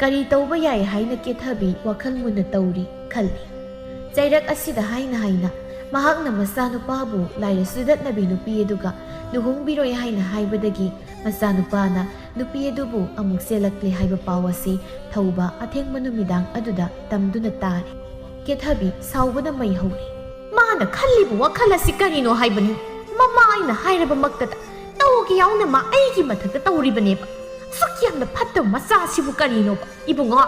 ꯀꯔꯤ ꯇꯧꯕ ꯌꯥꯏ ꯍꯥꯏꯅ ꯀꯦꯊꯕꯤ ꯋꯥꯈꯜ ꯃꯨꯟꯅ ꯇꯧꯔꯤ ꯈꯜꯂꯤ꯫ ꯆꯩꯔꯛ ꯑꯁꯤꯗ ꯍꯥꯏꯅ ꯍꯥꯏꯅ ꯃꯍꯥꯛꯅ ꯃꯆꯥꯅꯨꯄꯥꯕꯨ ꯂꯥꯏꯔ ꯁꯨꯗꯠꯅꯕꯤ ꯅꯨꯄꯤ ꯑꯗꯨꯒ ꯂꯨꯍꯣꯡꯕꯤꯔꯣꯏ ꯍꯥꯏꯅ ꯍꯥꯏꯕꯗꯒꯤ ꯃꯆꯥꯅꯨꯄꯥꯅ ꯅꯨꯄꯤ ꯑꯗꯨꯕꯨ ꯑꯃꯨꯛ ꯆꯦꯜꯂꯛꯂꯦ ꯍꯥꯏꯕ ꯄꯥꯎ ꯑꯁꯤ ꯊꯧꯕ ꯑꯊꯦꯡꯕ ꯅꯨꯃꯤꯗꯥꯡ ꯑꯗꯨꯗ ꯇꯝꯗꯨꯅ ꯇꯥꯔꯦ꯫ ꯀꯦꯊꯕꯤ ꯁꯥꯎꯕꯅ ꯃꯩ ꯍꯧꯔꯦ꯫ ꯃꯥꯅ ꯈꯜꯂꯤꯕ ꯋꯥꯈꯜ ꯑꯁꯤ ꯀꯔꯤꯅꯣ ꯍꯥꯏꯕꯅꯤ? ꯃꯃꯥ ꯑꯩꯅ ꯍꯥꯏꯔꯕꯃꯛꯇꯗ ꯇꯧꯒꯦ ꯌꯥꯎꯅ ꯃꯥ ꯑꯩꯒꯤ ꯃꯊꯛꯇ ꯇꯧꯔꯤꯕꯅꯦꯕ꯫ ꯑꯁꯨꯛ ꯌꯥꯝꯅ ꯐꯠꯇꯕ ꯃꯆꯥꯁꯤꯕꯨ ꯀꯔꯤꯅꯣꯕ? ꯏꯕꯨꯡꯉꯣ,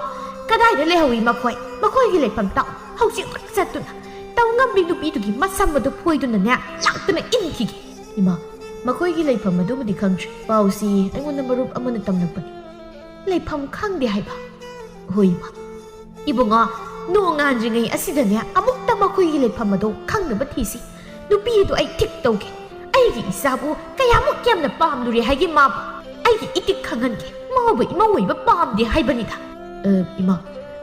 ꯀꯗꯥꯏꯗ ꯂꯩꯍꯧꯏ ꯃꯈꯣꯏ? ꯃꯈꯣꯏꯒꯤ ꯂꯩꯐꯝ ꯇꯥꯛꯎ꯫ ꯍꯧꯖꯤꯛ ꯍꯧꯖꯤꯛ ꯆꯠꯇꯨꯅ ꯇꯧ ꯉꯝꯕꯤ ꯅꯨꯄꯤꯗꯨꯒꯤ ꯃꯁꯝ ꯑꯗꯨ ꯐꯣꯏꯗꯨꯅꯅꯦ, ꯂꯥꯛꯇꯨꯅ ꯏꯟꯈꯤꯒꯦ꯫ ꯏꯃꯥ, ꯃꯈꯣꯏꯒꯤ ꯂꯩꯐꯝ ꯑꯗꯨꯕꯨꯗꯤ ꯈꯪꯗ꯭ꯔꯤ꯫ ꯄꯥꯎꯁꯤ ꯑꯩꯉꯣꯟꯗ ꯃꯔꯨꯞ ꯑꯃꯅ ꯇꯝꯂꯛꯄꯅꯤ꯫ ꯂꯩꯐꯝ ꯈꯪꯗꯦ ꯍꯥꯏꯕ? ꯍꯣꯏ, ꯏꯃꯥ꯫ ꯏꯕꯨꯡꯉꯣ, ꯅꯣꯡꯉꯥꯟꯗ꯭ꯔꯤꯉꯩ ꯑꯁꯤꯗꯅꯦ ꯑꯃꯨꯛꯇ ꯃꯈꯣꯏꯒꯤ ꯂꯩꯐꯝ ꯑꯗꯣ ꯈꯪꯅꯕ ꯊꯤꯁꯤ꯫ ꯅꯨꯄꯤ ꯑꯗꯨ ꯑꯩ ꯊꯤꯛ ꯇꯧꯒꯦ꯫ ꯑꯩꯒꯤ ꯏꯆꯥꯕꯨ ꯀꯌꯥꯃꯨꯛ ꯌꯥꯝꯅ ꯄꯥꯝꯂꯨꯔꯦ ꯍꯥꯏꯒꯦ ꯃꯥꯕꯨ꯫ ꯑꯩꯒꯤ ꯏꯇꯤꯛ ꯈꯪꯍꯟꯒꯦ꯫ ꯃꯥꯕꯨ ꯏꯃꯧ ꯑꯣꯏꯕ ꯄꯥꯝꯗꯦ ꯍꯥꯏꯕꯅꯤꯗ꯫ ꯑ, ꯏꯃꯥ,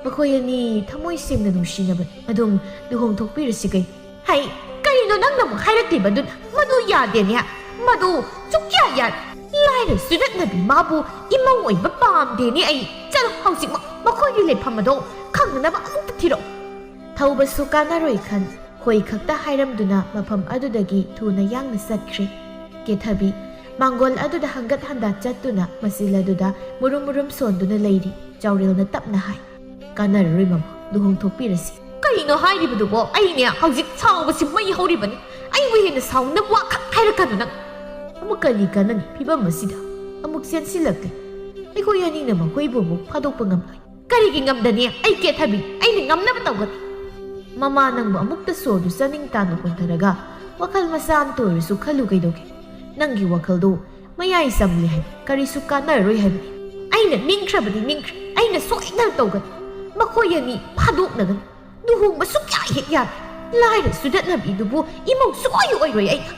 ꯃꯈꯣꯏ ꯑꯅꯤ ꯊꯃꯣꯏ ꯁꯦꯡꯅ ꯅꯨꯡꯁꯤꯅꯕꯅꯤ꯫ ꯑꯗꯨꯝ ꯂꯨꯍꯣꯡꯊꯣꯛꯄꯤꯔꯁꯤ ꯀꯩꯅꯣ꯫ ꯍꯩ, ꯀꯔꯤꯅꯣ ꯅꯪꯅ ꯑꯃꯨꯛ ꯍꯥꯏꯔꯛꯂꯤꯕꯗꯨꯅ? ꯃꯗꯨ ꯌꯥꯗꯦꯅꯦ꯫ ꯃꯗꯨ ꯁꯨꯛꯌꯥ ꯌꯥꯗꯦ꯫ ꯂꯥꯏꯔ ꯁꯨꯗꯠꯅꯕꯤ ꯃꯥꯕꯨ ꯏꯃꯧ ꯑꯣꯏꯕ ꯄꯥꯝꯗꯦꯅꯦ ꯑꯩ꯫ ꯆꯠꯂꯣ, ꯍꯧꯖꯤꯛꯃꯛ ꯃꯈꯣꯏꯒꯤ ꯂꯩꯐꯝ ꯑꯗꯣ ꯈꯪꯅꯅꯕ ꯑꯃꯨꯛꯇ ꯊꯤꯔꯛꯎ꯫ ꯊꯧꯕꯁꯨ ꯀꯥꯟꯅꯔꯣꯏ ꯈꯟ, ꯍꯣꯏ ꯈꯛꯇ ꯍꯥꯏꯔꯝꯗꯨꯅ ꯃꯐꯝ ꯑꯗꯨꯗꯒꯤ ꯊꯨꯅ ꯌꯥꯡꯅ ꯆꯠꯈ꯭ꯔꯦ꯫ ꯀꯦꯊꯕꯤ ꯃꯥꯡꯒꯣꯜ ꯑꯗꯨꯗ ꯍꯪꯒꯠ ꯍꯟꯗꯥ ꯆꯠꯇꯨꯅ ꯃꯆꯤꯜ ꯑꯗꯨꯗ ꯃꯨꯔꯨꯝ ꯃꯨꯔꯨꯝ ꯁꯣꯟꯗꯨꯅ ꯂꯩꯔꯤ꯫ ꯆꯥꯎꯔꯦꯜꯅ ꯇꯞꯅ ꯍꯥꯏ, "ꯀꯥꯟꯅꯔꯔꯣꯏ ꯃꯃꯥ, ꯂꯨꯍꯣꯡꯊꯣꯛꯄꯤꯔꯁꯤ꯫" ꯀꯔꯤꯅꯣ ꯍꯥꯏꯔꯤꯕꯗꯨꯕꯣ? ꯑꯩꯅꯦ ꯍꯧꯖꯤꯛ ꯁꯥꯎꯕꯁꯤ ꯃꯩ ꯍꯧꯔꯤꯕꯅꯤ꯫ ꯑꯩꯕꯨ ꯍꯦꯟꯅ ꯁꯥꯎꯅꯕ ꯋꯥꯈꯛ ꯍꯥꯏꯔꯛꯀꯅꯨ ꯅꯪ꯫ ꯑꯃꯨꯛ ꯀꯔꯤ ꯀꯥꯟꯅꯅꯤ? ꯐꯤꯕꯝ ꯑꯁꯤꯗ ꯑꯃꯨꯛ ꯆꯦꯟꯁꯤꯜꯂꯛꯂꯦ꯫ ꯑꯩꯈꯣꯏ ꯑꯅꯤꯅ ꯃꯈꯣꯏꯕꯨ ꯑꯃꯨꯛ ꯐꯥꯗꯣꯛꯄ ꯉꯝꯂꯣꯏ꯫ ꯀꯔꯤꯒꯤ ꯉꯝꯗꯅꯤ? ꯑꯩ ꯀꯦꯊꯕꯤ, ꯑꯩꯅ ꯉꯝꯅꯕ ꯇꯧꯒꯅꯤ꯫ ꯃꯃꯥ, ꯅꯪꯕꯨ ꯑꯃꯨꯛꯇ ꯁꯣꯔꯗꯨ ꯆꯥꯅꯤꯡ ꯇꯥꯅ ꯍꯣꯟꯊꯔꯒ ꯋꯥꯈꯜ ꯃꯆꯥ ꯑꯃꯇ ꯑꯣꯏꯔꯁꯨ ꯈꯜꯂꯨ ꯀꯩꯗꯧꯒꯦ? ꯅꯪꯒꯤ ꯋꯥꯈꯜꯗꯨ ꯃꯌꯥꯏ ꯆꯝꯂꯤ ꯍꯥꯏꯕ, ꯀꯔꯤꯁꯨ ꯀꯥꯟꯅꯔꯔꯣꯏ ꯍꯥꯏꯕꯅꯤ꯫ ꯑꯩꯅ ꯅꯤꯡꯈ꯭ꯔꯕꯗꯤ ꯅꯤꯡꯈ꯭ꯔꯦ, ꯑꯩꯅ ꯁꯣꯏꯗꯅ ꯇꯧꯒꯅꯤ꯫ ꯃꯈꯣꯏ ꯑꯅꯤ ꯐꯥꯗꯣꯛꯅꯒꯅꯤ꯫ ꯂꯨꯍꯣꯡꯕ ꯁꯨꯛꯌꯥ ꯍꯦꯛ ꯌꯥꯔꯣꯏ꯫ ꯂꯥꯏꯔ ꯁꯨꯗꯠꯅꯕꯤꯗꯨꯕꯨ ꯏꯃꯧ ꯁꯨꯛꯑꯣꯏ ꯑꯣꯏꯔꯣꯏ ꯑꯩꯅ꯫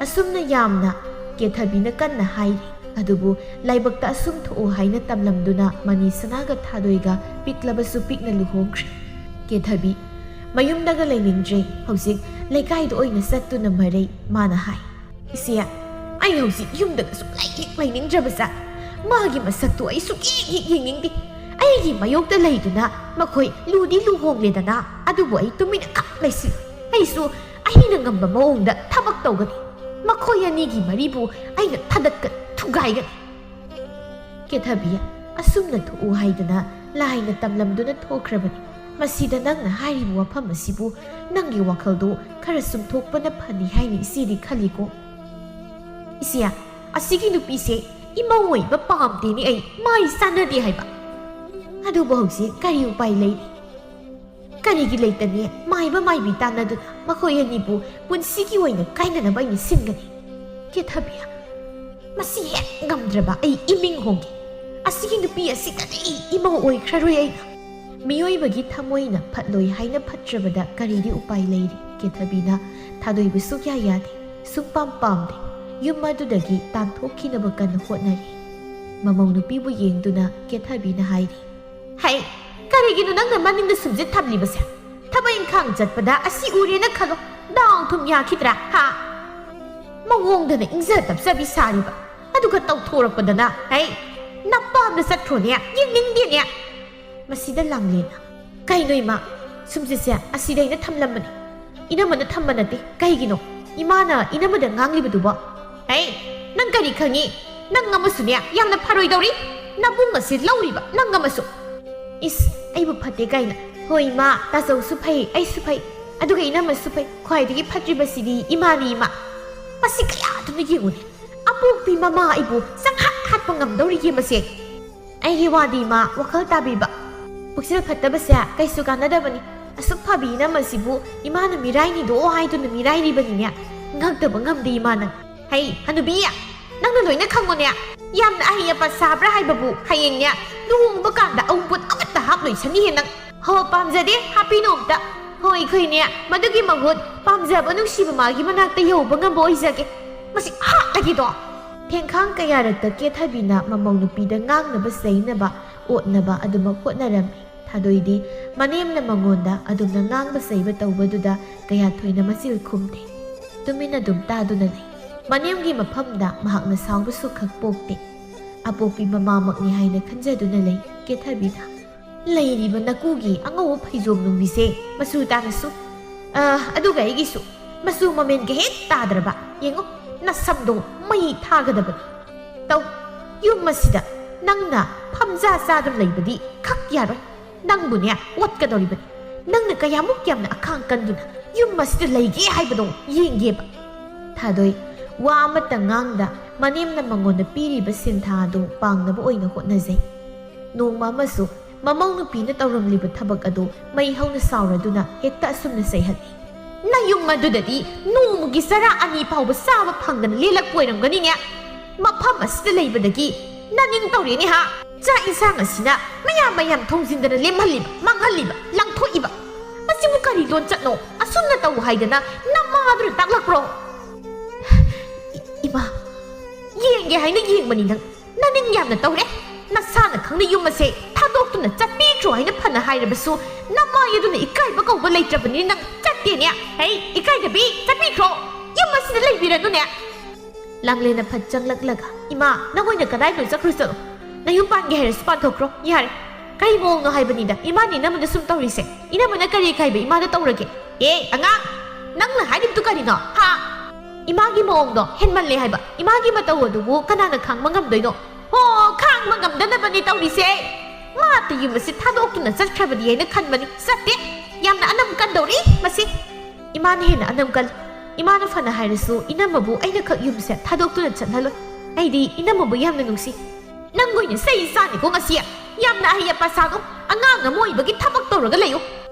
ꯑꯁꯨꯝꯅ ꯌꯥꯝꯅ ꯀꯦꯊꯕꯤꯅ ꯀꯟꯅ ꯍꯥꯏꯔꯤ꯫ ꯑꯗꯨꯕꯨ ꯂꯥꯏꯕꯛꯇ ꯑꯁꯨꯝ ꯊꯣꯛꯎ ꯍꯥꯏꯅ ꯇꯝꯂꯝꯗꯨꯅ ꯃꯅꯤ ꯁꯅꯥꯒ ꯊꯥꯗꯣꯏꯒ ꯄꯤꯛꯂꯕꯁꯨ ꯄꯤꯛꯅ ꯂꯨꯍꯣꯡꯈ꯭ꯔꯦ꯫ ꯀꯦꯊꯕꯤ ꯃꯌꯨꯝꯗꯒ ꯂꯩꯅꯤꯡꯗ꯭ꯔꯦ꯫ ꯍꯧꯖꯤꯛ ꯂꯩꯀꯥꯏꯗ ꯑꯣꯏꯅ ꯆꯠꯇꯨꯅ ꯃꯔꯩ꯫ ꯃꯥꯅ ꯍꯥꯏ, "ꯏꯆꯦ, ꯑꯩ ꯍꯧꯖꯤꯛ ꯌꯨꯝꯗꯒ ꯁꯨꯛꯂꯩ ꯍꯦꯛ ꯂꯩꯅꯤꯡꯗ꯭ꯔꯕꯖꯥꯠ꯫ ꯃꯥꯒꯤ ꯃꯁꯛꯇꯨ ꯑꯩ ꯁꯨꯛꯌꯦꯡ ꯍꯦꯛ ꯌꯦꯡꯅꯤꯡꯗꯦ꯫ ꯑꯩꯒꯤ ꯃꯥꯌꯣꯛꯇ ꯂꯩꯗꯨꯅ ꯃꯈꯣꯏ ꯂꯨꯗꯤ ꯂꯨꯍꯣꯡꯂꯦꯗꯅ, ꯑꯗꯨꯕꯨ ꯑꯩ ꯇꯨꯃꯤꯟꯅ ꯈꯛ ꯂꯩꯁꯤꯜꯂꯤ꯫ ꯑꯩꯁꯨ ꯑꯩꯅ ꯉꯝꯕ ꯃꯑꯣꯡꯗ ꯊꯕꯛ ꯇꯧꯒꯅꯤ꯫ ꯃꯈꯣꯏ ꯑꯅꯤꯒꯤ ꯃꯔꯤꯕꯨ ꯑꯩꯅ ꯊꯗꯠꯀꯅꯤ, ꯊꯨꯒꯥꯏꯒꯅꯤ꯫ ꯀꯦꯊꯕꯤ, ꯑꯁꯨꯝꯅ ꯊꯣꯛꯎ ꯍꯥꯏꯗꯅ ꯂꯥꯏꯅ ꯇꯝꯂꯝꯗꯨꯅ ꯊꯣꯛꯈ꯭ꯔꯕꯅꯤ꯫ ꯃꯁꯤꯗ ꯅꯪꯅ ꯍꯥꯏꯔꯤꯕ ꯋꯥꯐꯝ ꯑꯁꯤꯕꯨ ꯅꯪꯒꯤ ꯋꯥꯈꯜꯗꯣ ꯈꯔ ꯆꯨꯝꯊꯣꯛꯄꯅ ꯐꯅꯤ ꯍꯥꯏꯅ ꯏꯆꯦꯗꯤ ꯈꯜꯂꯤꯀꯣ꯫ ꯏꯆꯦ, ꯑꯁꯤꯒꯤ ꯅꯨꯄꯤꯁꯦ ꯏꯃꯧ ꯑꯣꯏꯕ ꯄꯥꯝꯗꯦꯅꯦ ꯑꯩ, ꯃꯥꯏ ꯆꯥꯟꯅꯗꯦ ꯍꯥꯏꯕ꯫ ꯑꯗꯨꯕꯨ ꯍꯧꯖꯤꯛ ꯀꯔꯤ ꯎꯄꯥꯏ ꯂꯩꯔꯤ? ꯀꯔꯤꯒꯤ ꯂꯩꯇꯅꯤ? ꯃꯥꯏꯕ ꯃꯥꯏꯕꯤ ꯇꯥꯟꯅꯗꯨꯅ ꯃꯈꯣꯏ ꯑꯅꯤꯕꯨ ꯄꯨꯟꯁꯤꯒꯤ ꯑꯣꯏꯅ ꯀꯥꯏꯅꯅꯕ ꯑꯩꯅ ꯁꯤꯟꯒꯅꯤ꯫ ꯀꯦꯊꯕꯤ, ꯃꯁꯤ ꯍꯦꯛ ꯉꯝꯗ꯭ꯔꯕ ꯑꯩ ꯏꯃꯤꯡ ꯍꯣꯡꯒꯦ꯫ ꯑꯁꯤꯒꯤ ꯅꯨꯄꯤ ꯑꯁꯤꯗꯗꯤ ꯑꯩ ꯏꯃꯧ ꯑꯣꯏꯈ꯭ꯔꯔꯣꯏ ꯑꯩꯅ꯫ ꯃꯤꯑꯣꯏꯕꯒꯤ ꯊꯃꯣꯏꯅ ꯐꯠꯂꯣꯏ ꯍꯥꯏꯅ ꯐꯠꯇ꯭ꯔꯕꯗ ꯀꯔꯤꯗꯤ ꯎꯄꯥꯏ ꯂꯩꯔꯤ? ꯀꯦꯊꯕꯤꯅ ꯊꯥꯗꯣꯏꯕ ꯁꯨꯛꯌꯥ ꯌꯥꯗꯦ꯫ ꯁꯨꯡꯄꯥꯝ ꯄꯥꯝꯗꯦ꯫ ꯌꯨꯝ ꯑꯗꯨꯗꯒꯤ ꯇꯥꯟꯊꯣꯛꯈꯤꯅꯕ ꯀꯟꯅ ꯍꯣꯠꯅꯔꯤ꯫ ꯃꯃꯧ ꯅꯨꯄꯤꯕꯨ ꯌꯦꯡꯗꯨꯅ ꯀꯦꯊꯕꯤꯅ ꯍꯥꯏꯔꯤ, "ꯍꯩ, ꯀꯔꯤꯒꯤꯅꯣ ꯅꯪꯅ ꯃꯅꯤꯡꯗ ꯁꯨꯝꯖꯤꯠ ꯊꯝꯂꯤꯕꯁꯦ? ꯊꯕꯛ ꯏꯪꯈꯥꯡ ꯆꯠꯄꯗ ꯑꯁꯤ ꯎꯔꯦꯅ ꯈꯜꯂꯣ, ꯗꯥꯎ ꯊꯨꯝ ꯌꯥꯈꯤꯗ꯭ꯔꯥ? ꯍꯥ? ꯃꯑꯣꯡꯗꯅ ꯏꯪꯖ ꯇꯞꯆꯕꯤ ꯁꯥꯔꯤꯕ, ꯑꯗꯨꯒ ꯇꯧꯊꯣꯔꯛꯄꯗꯅ, ꯍꯩ, ꯅꯄꯥꯝꯗ ꯆꯠꯈ꯭ꯔꯣꯅꯦ, ꯌꯦꯡꯅꯤꯡꯗꯦꯅꯦ꯫ ꯃꯁꯤꯗ ꯂꯥꯡꯂꯦꯟꯅ, "ꯀꯩꯅꯣ ꯏꯃꯥ, ꯁꯨꯝꯖꯤꯠꯁꯦ ꯑꯁꯤꯗ ꯑꯩꯅ ꯊꯝꯂꯝꯕꯅꯤ꯫ ꯏꯅꯝꯃꯅ ꯊꯝꯕ ꯅꯠꯇꯦ꯫ ꯀꯩꯒꯤꯅꯣ ꯏꯃꯥꯅ ꯏꯅꯝꯃꯗ ꯉꯥꯡꯂꯤꯕꯗꯨꯕꯣ? ꯍꯩ, ꯅꯪ ꯀꯔꯤ ꯈꯪꯉꯤ? ꯅꯪ ꯑꯃꯁꯨꯅꯦ ꯌꯥꯝꯅ ꯐꯔꯣꯏꯗꯧꯔꯤ꯫ ꯅꯕꯨꯡ ꯑꯁꯤ ꯂꯧꯔꯤꯕ ꯅꯪ ꯑꯃꯁꯨ꯫ ꯏꯁ, ꯑꯩꯕꯨ ꯐꯠꯇꯦ ꯀꯥꯏꯅ꯫ ꯍꯣꯏ ꯏꯃꯥ, ꯇꯥꯆꯧꯁꯨ ꯐꯩ, ꯑꯩꯁꯨ ꯐꯩ, ꯑꯗꯨꯒ ꯏꯅꯝꯃꯁꯨ ꯐꯩ, ꯈ꯭ꯋꯥꯏꯗꯒꯤ ꯐꯠꯇ꯭ꯔꯤꯕꯁꯤꯗꯤ ꯏꯃꯥꯅꯤ ꯏꯃꯥ꯫ ꯃꯁꯤ ꯀꯌꯥꯗꯨꯅ ꯌꯦꯡꯉꯨꯅꯦ, ꯑꯄꯣꯛꯄꯤ ꯃꯃꯥ ꯑꯩꯕꯨ ꯆꯪꯈꯥꯠ ꯈꯥꯠꯄ ꯉꯝꯗꯧꯔꯤꯒꯦ ꯃꯁꯦ꯫ ꯑꯩꯒꯤ ꯋꯥꯗꯤ ꯏꯃꯥ, ꯋꯥꯈꯜ ꯇꯥꯕꯤꯕ꯫ ꯄꯨꯛꯆꯦꯜ ꯐꯠꯇꯕꯁꯦ ꯀꯩꯁꯨ ꯀꯥꯟꯅꯗꯕꯅꯤ꯫ ꯑꯁꯨꯛ ꯐꯕꯤ ꯏꯅꯝꯃꯁꯤꯕꯨ ꯏꯃꯥꯅ ꯃꯤꯔꯥꯏꯅꯤꯗꯣ ꯍꯥꯏꯗꯨꯅ ꯃꯤꯔꯥꯏꯔꯤꯕꯅꯤꯅꯦ꯫ ꯉꯛꯇꯕ ꯉꯝꯗꯦ ꯏꯃꯥ ꯅꯪ꯫ ꯍꯩ, ꯍꯅꯨꯕꯤ, ꯅꯪꯅ ꯂꯣꯏꯅ ꯈꯪꯉꯨꯅꯦ꯫ ꯌꯥꯝꯅ ꯑꯍꯩ ꯑꯄꯥ ꯁꯥꯕ꯭ꯔꯥ ꯍꯥꯏꯕꯕꯨ ꯍꯌꯦꯡꯅꯦ ꯂꯨꯍꯣꯡꯕ ꯀꯥꯟꯗ ꯑꯋꯨꯟꯄꯣꯠ ꯑꯃꯠꯇ ꯍꯥꯞꯂꯣꯏꯁꯅꯤꯍꯦ ꯅꯪ꯫ ꯍꯣ, ꯄꯥꯝꯖꯗꯦ, ꯍꯥꯞꯄꯤꯅꯣ ꯑꯝꯇ꯫ ꯍꯣ, ꯑꯩꯈꯣꯏꯅꯦ ꯃꯗꯨꯒꯤ ꯃꯍꯨꯠ ꯄꯥꯝꯖꯕ ꯅꯨꯡꯁꯤꯕ ꯃꯥꯒꯤ ꯃꯅꯥꯛꯇ ꯌꯧꯕ ꯉꯝꯕ ꯑꯣꯏꯖꯒꯦ꯫ ꯃꯁꯤ ꯍꯥꯠꯂꯒꯦꯗꯣ꯫ ꯊꯦꯡꯈꯥꯡ ꯀꯌꯥꯔꯛꯇ ꯀꯦꯊꯕꯤꯅ ꯃꯃꯧ ꯅꯨꯄꯤꯗ ꯉꯥꯡꯅꯕ ꯆꯩꯅꯕ ꯑꯣꯠꯅꯕ ꯑꯗꯨꯃꯛ ꯍꯣꯠꯅꯔꯝꯃꯤ꯫ ꯊꯥꯗꯣꯏꯗꯤ ꯃꯅꯦꯝꯅ ꯃꯉꯣꯟꯗ ꯑꯗꯨꯝꯅ ꯉꯥꯡꯕ ꯆꯩꯕ ꯇꯧꯕꯗꯨꯗ ꯀꯌꯥ ꯊꯣꯏꯅ ꯃꯆꯤꯜ ꯈꯨꯝꯗꯦ꯫ ꯇꯨꯃꯤꯟ ꯑꯗꯨꯝ ꯇꯥꯗꯨꯅ ꯂꯩ꯫ ꯃꯅꯦꯝꯒꯤ ꯃꯐꯝꯗ ꯃꯍꯥꯛꯅ ꯁꯥꯎꯕꯁꯨ ꯈꯛ ꯄꯣꯛꯇꯦ꯫ ꯑꯄꯣꯛꯄꯤ ꯃꯃꯥꯃꯛꯅꯤ ꯍꯥꯏꯅ ꯈꯟꯖꯗꯨꯅ ꯂꯩ ꯀꯦꯊꯕꯤꯅ꯫ ꯂꯩꯔꯤꯕ ꯅꯀꯨꯒꯤ ꯑꯉꯧꯕ ꯐꯩꯖꯣꯝ ꯅꯨꯡꯕꯤꯁꯦ ꯃꯆꯨ ꯇꯥꯅꯁꯨ, ꯑ, ꯑꯗꯨꯒ ꯑꯩꯒꯤꯁꯨ꯫ ꯃꯆꯨ ꯃꯃꯦꯟꯒ ꯍꯦꯛ ꯇꯥꯗ꯭ꯔꯕ꯫ ꯌꯦꯡꯉꯨ, ꯅꯁꯝꯗꯣ ꯃꯩ ꯊꯥꯒꯗꯕꯅꯤ꯫ ꯇꯧ, ꯌꯨꯝ ꯑꯁꯤꯗ ꯅꯪꯅ ꯐꯝꯖꯥ ꯆꯥꯗꯨꯅ ꯂꯩꯕꯗꯤ ꯈꯛ ꯌꯥꯔꯣꯏ꯫ ꯅꯪꯕꯨꯅꯦ ꯑꯣꯠꯀꯗꯧꯔꯤꯕꯅꯤ꯫ ꯅꯪꯅ ꯀꯌꯥꯃꯨꯛ ꯌꯥꯝꯅ ꯑꯈꯥꯡ ꯀꯟꯗꯨꯅ ꯌꯨꯝ ꯑꯁꯤꯗ ꯂꯩꯒꯦ ꯍꯥꯏꯕꯗꯣ ꯌꯦꯡꯒꯦꯕ꯫ ꯊꯥꯗꯣꯏ ꯋꯥ ꯑꯃꯠꯇ ꯉꯥꯡꯗ ꯃꯅꯦꯝꯅ ꯃꯉꯣꯟꯗ ꯄꯤꯔꯤꯕ ꯁꯤꯟꯊꯥ ꯑꯗꯨ ꯄꯥꯡꯅꯕ ꯑꯣꯏꯅ ꯍꯣꯠꯅꯖꯩ꯫ ꯅꯣꯡꯃ ꯑꯃꯁꯨ ꯃꯃꯧ ꯅꯨꯄꯤꯅ ꯇꯧꯔꯝꯂꯤꯕ ꯊꯕꯛ ꯑꯗꯨ ꯃꯩ ꯍꯧꯅ ꯁꯥꯎꯔꯗꯨꯅ ꯍꯦꯛꯇ ꯑꯁꯨꯝꯅ ꯆꯩꯍꯜꯂꯤ꯫ ꯅꯌꯨꯝ ꯑꯗꯨꯗꯗꯤ ꯅꯣꯡꯃꯒꯤ ꯆꯔꯥ ꯑꯅꯤ ꯐꯥꯎꯕ ꯆꯥꯕ ꯐꯪꯗꯅ ꯂꯦꯜꯂꯛꯄ ꯑꯣꯏꯔꯝꯒꯅꯤꯅꯦ꯫ ꯃꯐꯝ ꯑꯁꯤꯗ ꯂꯩꯕꯗꯒꯤ ꯅꯅꯤꯡ ꯇꯧꯔꯦꯅꯦ ꯍꯥ? ꯆꯥꯛ ꯏꯟꯁꯥꯡ ꯑꯁꯤꯅ ꯃꯌꯥꯝ ꯃꯌꯥꯝ ꯊꯣꯡꯖꯤꯟꯗꯅ ꯂꯦꯝꯍꯜꯂꯤꯕ, ꯃꯥꯡꯍꯜꯂꯤꯕ, ꯂꯪꯊꯣꯛꯏꯕ꯫ ꯃꯁꯤꯕꯨ ꯀꯔꯤ ꯂꯣꯟꯆꯠꯅꯣ? ꯑꯁꯨꯝꯅ ꯇꯧ ꯍꯥꯏꯗꯅ ꯅꯃꯥꯗꯨꯅ ꯇꯥꯛꯂꯛꯄ꯭ꯔꯣ? ꯏ-, ꯏꯃꯥ, ꯌꯦꯡꯒꯦ ꯍꯥꯏꯅ ꯌꯦꯡꯕꯅꯤ ꯅꯪ꯫ ꯅꯅꯤꯡ ꯌꯥꯝꯅ ꯇꯧꯔꯦ꯫ ꯅꯁꯥꯅ ꯈꯪꯅ ꯌꯨꯝ ꯑꯁꯦ ꯊꯥꯗꯣꯛꯇꯨꯅ ꯆꯠꯄꯤꯈ꯭ꯔꯣ ꯍꯥꯏꯅ ꯐꯅ ꯍꯥꯏꯔꯕꯁꯨ ꯅꯃꯥꯏ ꯑꯗꯨꯅ ꯏꯀꯥꯏꯕ ꯀꯧꯕ ꯂꯩꯇ꯭ꯔꯕꯅꯤ ꯅꯪ ꯆꯠꯇꯦꯅꯦ꯫ ꯍꯩ, ꯏꯀꯥꯏꯗꯕꯤ, ꯆꯠꯄꯤꯈ꯭ꯔꯣ꯫ ꯌꯨꯝ ꯑꯁꯤꯗ ꯂꯩꯕꯤꯔꯅꯨꯅꯦ꯫ ꯂꯥꯡꯂꯦꯟꯅ ꯐꯠ ꯆꯪꯂꯛꯂꯒ, "ꯏꯃꯥ, ꯅꯪ ꯑꯣꯏꯅ ꯀꯗꯥꯏꯗꯅꯣ ꯆꯠꯈ꯭ꯔꯨ ꯆꯠꯂꯣ꯫ ꯅꯌꯨꯝ ꯄꯥꯟꯒꯦ ꯍꯥꯏꯔꯁꯨ ꯄꯥꯟꯊꯣꯛꯈ꯭ꯔꯣ꯫ ꯌꯥꯔꯦ꯫ ꯀꯔꯤ ꯃꯑꯣꯡꯅꯣ ꯍꯥꯏꯕꯅꯤꯗ ꯏꯃꯥꯅ ꯏꯅꯝꯃꯗ ꯁꯨꯝ ꯇꯧꯔꯤꯁꯦ? ꯏꯅꯝꯃꯅ ꯀꯔꯤ ꯀꯥꯏꯕ ꯏꯃꯥꯗ ꯇꯧꯔꯒꯦ? ꯑꯦ, ꯑꯉꯥꯡ! ꯅꯪꯅ ꯍꯥꯏꯔꯤꯕꯗꯨ ꯀꯔꯤꯅꯣ? ꯍꯥ? ꯏꯃꯥꯒꯤ ꯃꯑꯣꯡꯗꯣ ꯍꯦꯟꯃꯜꯂꯦ ꯍꯥꯏꯕ꯫ ꯏꯃꯥꯒꯤ ꯃꯇꯧ ꯑꯗꯨꯕꯨ ꯀꯅꯥꯅ ꯈꯥꯡꯕ ꯉꯝꯗꯣꯏꯅꯣ?" ꯍꯣ, ꯈꯥꯡꯕ ꯉꯝꯗꯅꯕꯅꯤ ꯇꯧꯔꯤꯁꯦ꯫ ꯃꯥꯇ ꯌꯨꯝ ꯑꯁꯤ ꯊꯥꯗꯣꯛꯇꯨꯅ ꯆꯠꯈ꯭ꯔꯕꯗꯤ ꯍꯥꯏꯅ ꯈꯟꯕꯅꯤ꯫ ꯆꯠꯇꯦ꯫ ꯌꯥꯝꯅ ꯑꯅꯝ ꯀꯟꯗꯧꯔꯤ ꯃꯁꯤ꯫ ꯏꯃꯥꯅ ꯍꯦꯟꯅ ꯑꯅꯝ ꯀꯜꯂꯤ꯫ ꯏꯃꯥꯅ ꯐꯅ ꯍꯥꯏꯔꯁꯨ ꯏꯅꯝꯃꯕꯨ ꯑꯩꯅ ꯈꯛ ꯌꯨꯝꯁꯦ ꯊꯥꯗꯣꯛꯇꯨꯅ ꯆꯠꯍꯜꯂꯣꯏ꯫ ꯑꯩꯗꯤ ꯏꯅꯝꯃꯕꯨ ꯌꯥꯝꯅ ꯅꯨꯡꯁꯤ꯫ ꯅꯪ ꯑꯣꯏꯅ ꯆꯩ ꯆꯥꯅꯤꯀꯣ ꯉꯁꯤ꯫ ꯌꯥꯝꯅ ꯑꯍꯩ ꯑꯄꯥ ꯁꯥꯅꯨ꯫ ꯑꯉꯥꯡ ꯑꯃ ꯑꯣꯏꯕꯒꯤ ꯊꯕꯛ ꯇꯧꯔꯒ ꯂꯩꯌꯨ꯫